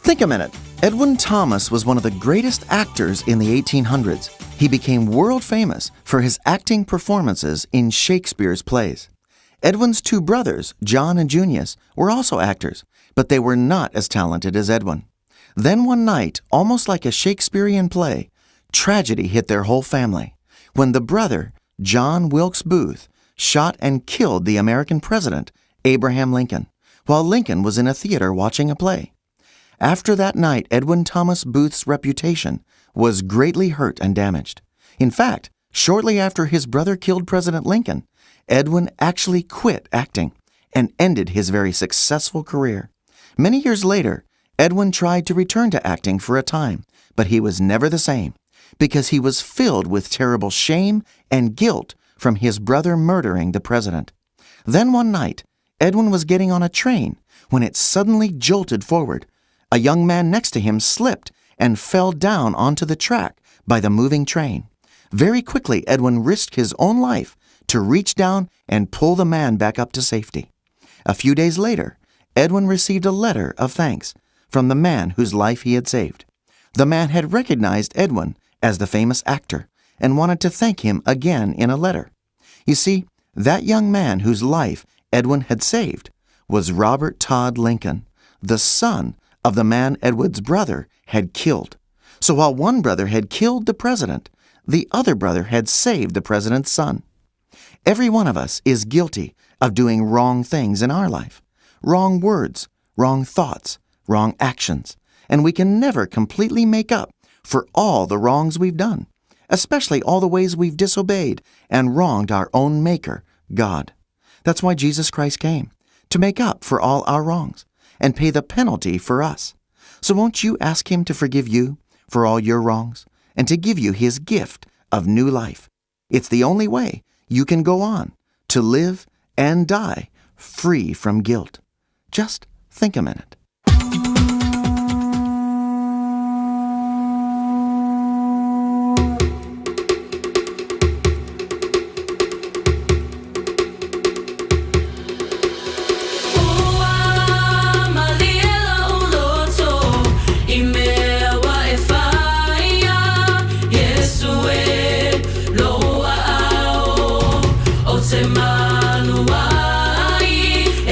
Think a minute. Edwin Thomas was one of the greatest actors in the 1800s. He became world famous for his acting performances in Shakespeare's plays. Edwin's two brothers, John and Junius, were also actors, but they were not as talented as Edwin. Then one night, almost like a Shakespearean play, tragedy hit their whole family when the brother, John Wilkes Booth, shot and killed the American president, Abraham Lincoln, while Lincoln was in a theater watching a play. After that night, Edwin Thomas Booth's reputation was greatly hurt and damaged. In fact, shortly after his brother killed President Lincoln, Edwin actually quit acting and ended his very successful career. Many years later, Edwin tried to return to acting for a time, but he was never the same because he was filled with terrible shame and guilt from his brother murdering the president. Then one night, Edwin was getting on a train when it suddenly jolted forward. A young man next to him slipped and fell down onto the track by the moving train. Very quickly, Edwin risked his own life to reach down and pull the man back up to safety. A few days later, Edwin received a letter of thanks from the man whose life he had saved. The man had recognized Edwin as the famous actor and wanted to thank him again in a letter. You see, that young man whose life Edwin had saved was Robert Todd Lincoln, the son of the man Edwin's brother had killed. So while one brother had killed the president, the other brother had saved the president's son. Every one of us is guilty of doing wrong things in our life wrong words, wrong thoughts, wrong actions, and we can never completely make up for all the wrongs we've done, especially all the ways we've disobeyed and wronged our own Maker, God. That's why Jesus Christ came, to make up for all our wrongs and pay the penalty for us. So won't you ask Him to forgive you for all your wrongs and to give you His gift of new life? It's the only way you can go on to live and die free from guilt. Just think a minute.
Ua malie lou loto i mea ua e whaia Iesu e lou aao o te malu ai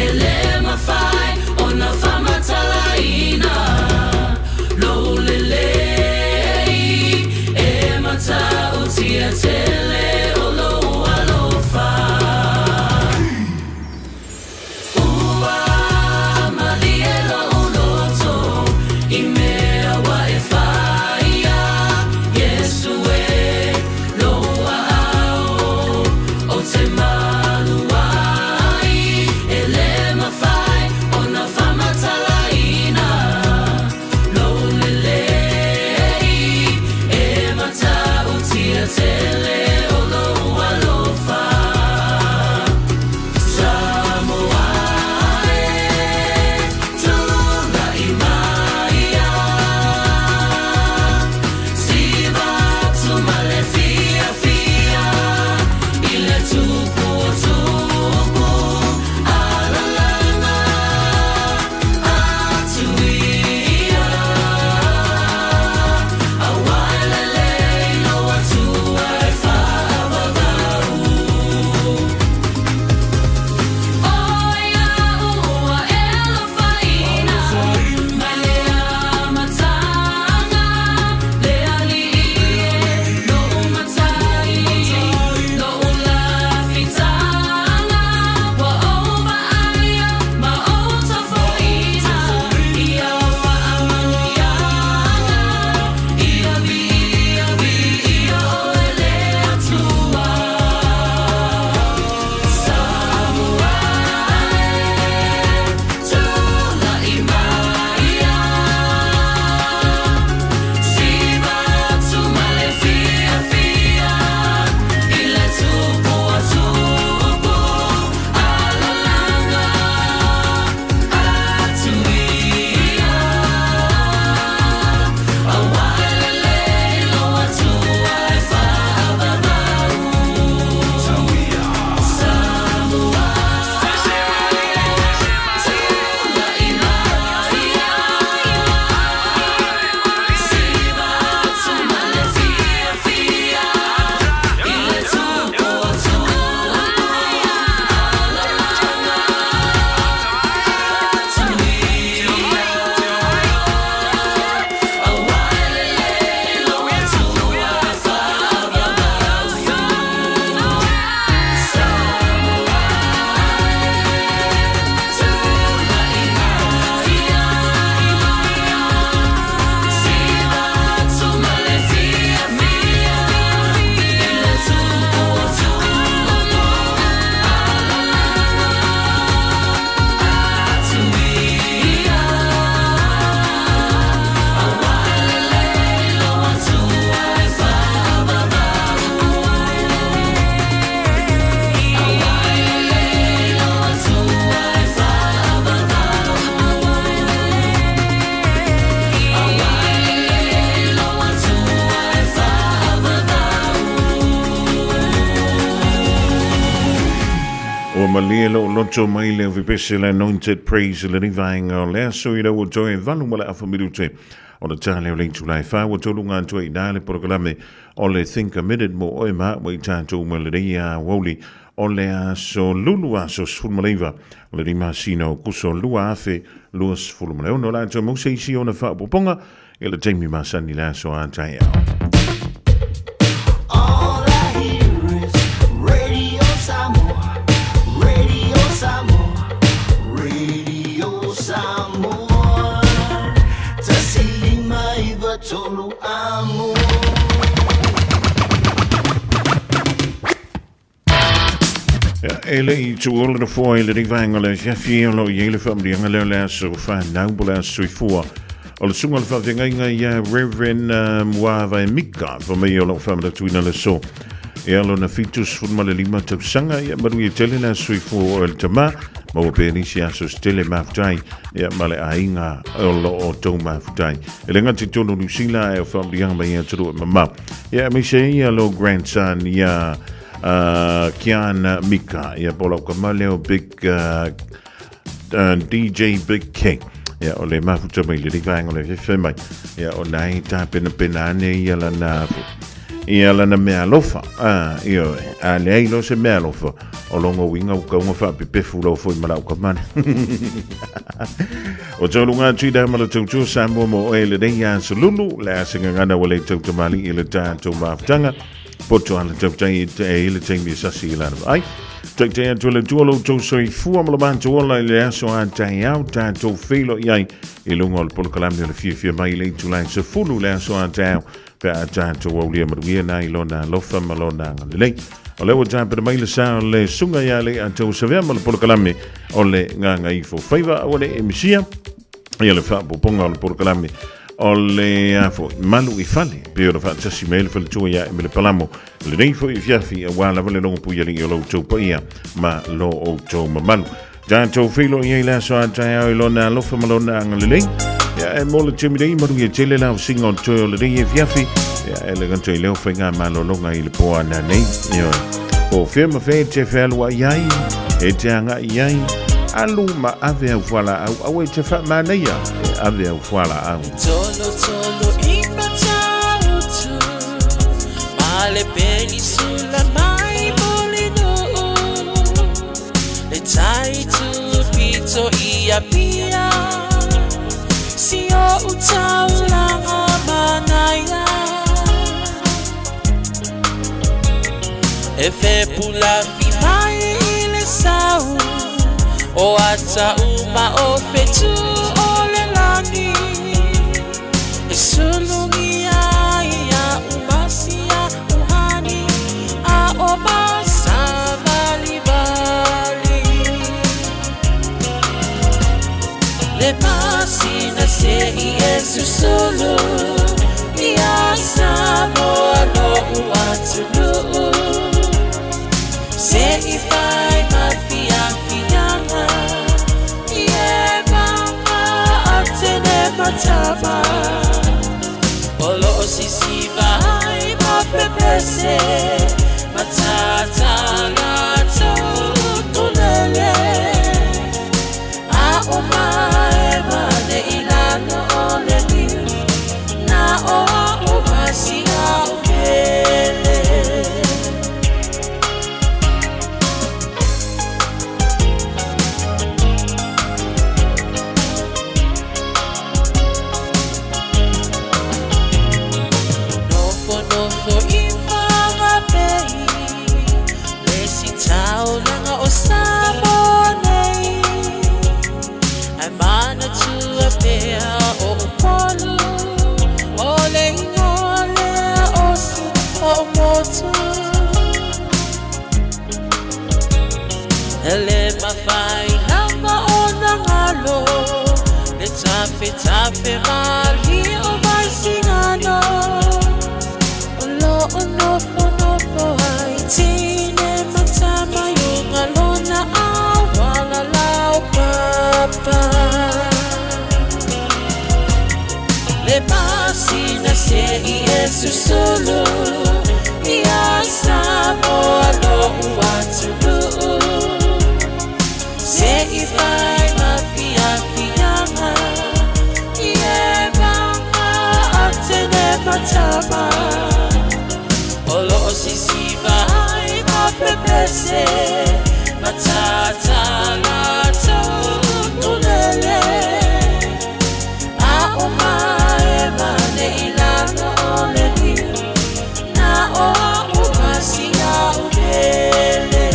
E le mawhai ona whamata
malie lou loto mai le ovipese le Anointed Praise i lenei vaega o le aso i lau toe valu ma le afa minute o le tale o le itula e whā ua tolu ngā tua i nā le polokalame o le Think a Minute mo oe ma ua i tātou ma lenei aoauli o le aso lulu aso 19 o le masina o Kuso 2026 o la atoa mau se isi ona faaopoopoga i le taimi masani le aso a taeao.
All I hear is Radio Samoa, Radio Samoa, Radio Samoa. Tasi lima iva tolu amo.
Ia, e le i tuola na foa i lenei vaega o le afiafi o lo o i ai le faamanuiaga lea o le aso whanau po le aso soifua o le susuga o le faafeagaiga ia Reverend Muavae Mika fa mai o lau faamanatuina le aso e lona 75 tausaga ia manuia tele le aso soifua o le tama maua pea nisi aso se tele mafutai ia ma le aiga o lo o tou mafutai e le gata i totonu o Niu Sila ae o faamanuiaga mai atunuu e mamao ia aemaise ai ia lo grandson ia Kian Mika, ia po lau kama leo Big DJ Big King. Ia o le mafuta mai le vaenga o le fefe mai. Ia o nai tā pena pena ane ia lana ia lana mea alofa. Ah, ia a le ai lo se mea alofa. O longo winga u kaunga wha pepefu lau foi ma lau kamane. O tau lunga atu i ma le tautua Samoa mo oe le nei a Salulu, le a singangana wa le tautamali i le tātou mafutanga. Poto ala tautai e i le taimi e sasi i lana ai. Taitai atu le tua lou tou soifua ma le matou ola i le aso a taeao tatou feiloai ai i luga o le polokalame o le fiafia mai i le itula e 10 le aso a taeao pe a tatou aulia manuia na i lona alofa ma lona agalelei. O lea ua tapena mai le sa o le susuga ia Lei'atau Savea ma le polokalame o le Gagaifo Faiva aua ne i misia ia le faaopoopoga o le polokalame o le a foi malu i fale pe o le faatasi mai le faletua ia Emele Palamo lenei foi afiafi auā lava le logo puialii o lo outou paia ma lo outou mamalu. Tatou feiloai ai le aso a taeao i lona alofa ma lona agalelei. Ia e mo le taimi nei manuia tele la usinga o toe o lenei afiafi. Ia e le gata i leo faiga malologa i le po ana nei. Ia po fea ma fea e te fealuai ai, e te agai ai, alu ma ave au fualaau, aua e te faamanaia, e ave au fualaau.
Tolo tolo i Matautu Ma le penisula mai Mulinuu Le tai tupito i Apia Si o utaulanga manaia E fepulafi mai i le sau O ata uma o fetu o le lani E sulugia ia umasia uhani A o masavalivali Le masina se i e susulu Ia Samoa lo'u atunuu Se i fai ma fiafiaga I e mama atene matama O lo'o sisiva ai ma pepese Matata latou utulele A o mae vale i lalo o le niu Na o a'u masia o pele. Nofonofo i Whangape Le isi taulaga o Samoa nei Ae manatua pea o Upolu O le ingoa lea o si ou motu E le mafai lava ona galo Le tafetafe malie o Vaisigano O lo o nofonofo ai tine ma tama i uga lona auala laupapa. Le masina se i e susulu ia Samoa lo'u atunuu. lama O loo sisiva ai ma pepese Matata la tulele A o mae mane i lalo o le liu Na o au masia upele.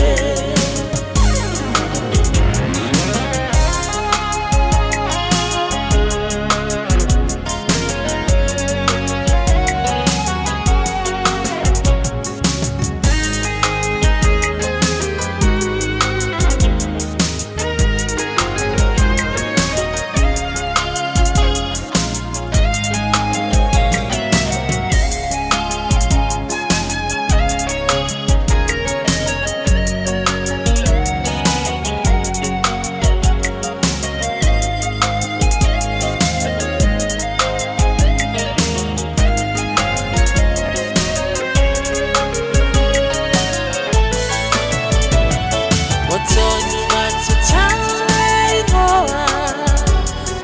Ua tonu atu tauigoa,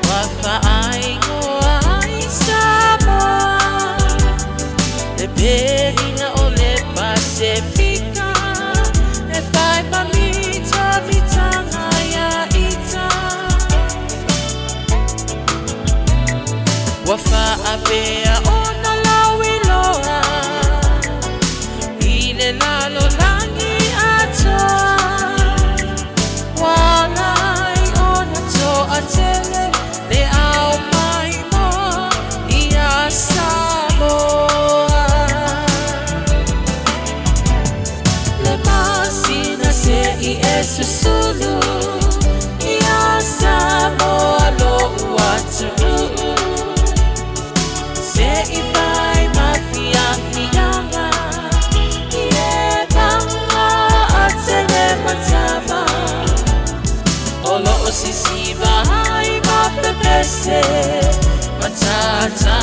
ua faaigoa ai Samoa. Le pelina o le Pasefika, e whai ma mita mitanga ia ita. Ua whaapea ona lauiloa, i le lalolagi atoa. Ua lai ona toatele le au maimoa ia Samoa. Le masina se i e susulu ia Samoa lo'u atunuu. Se i fai mafiafiaga i e paga atele matava. O loo sisiva ai ma pepese matata.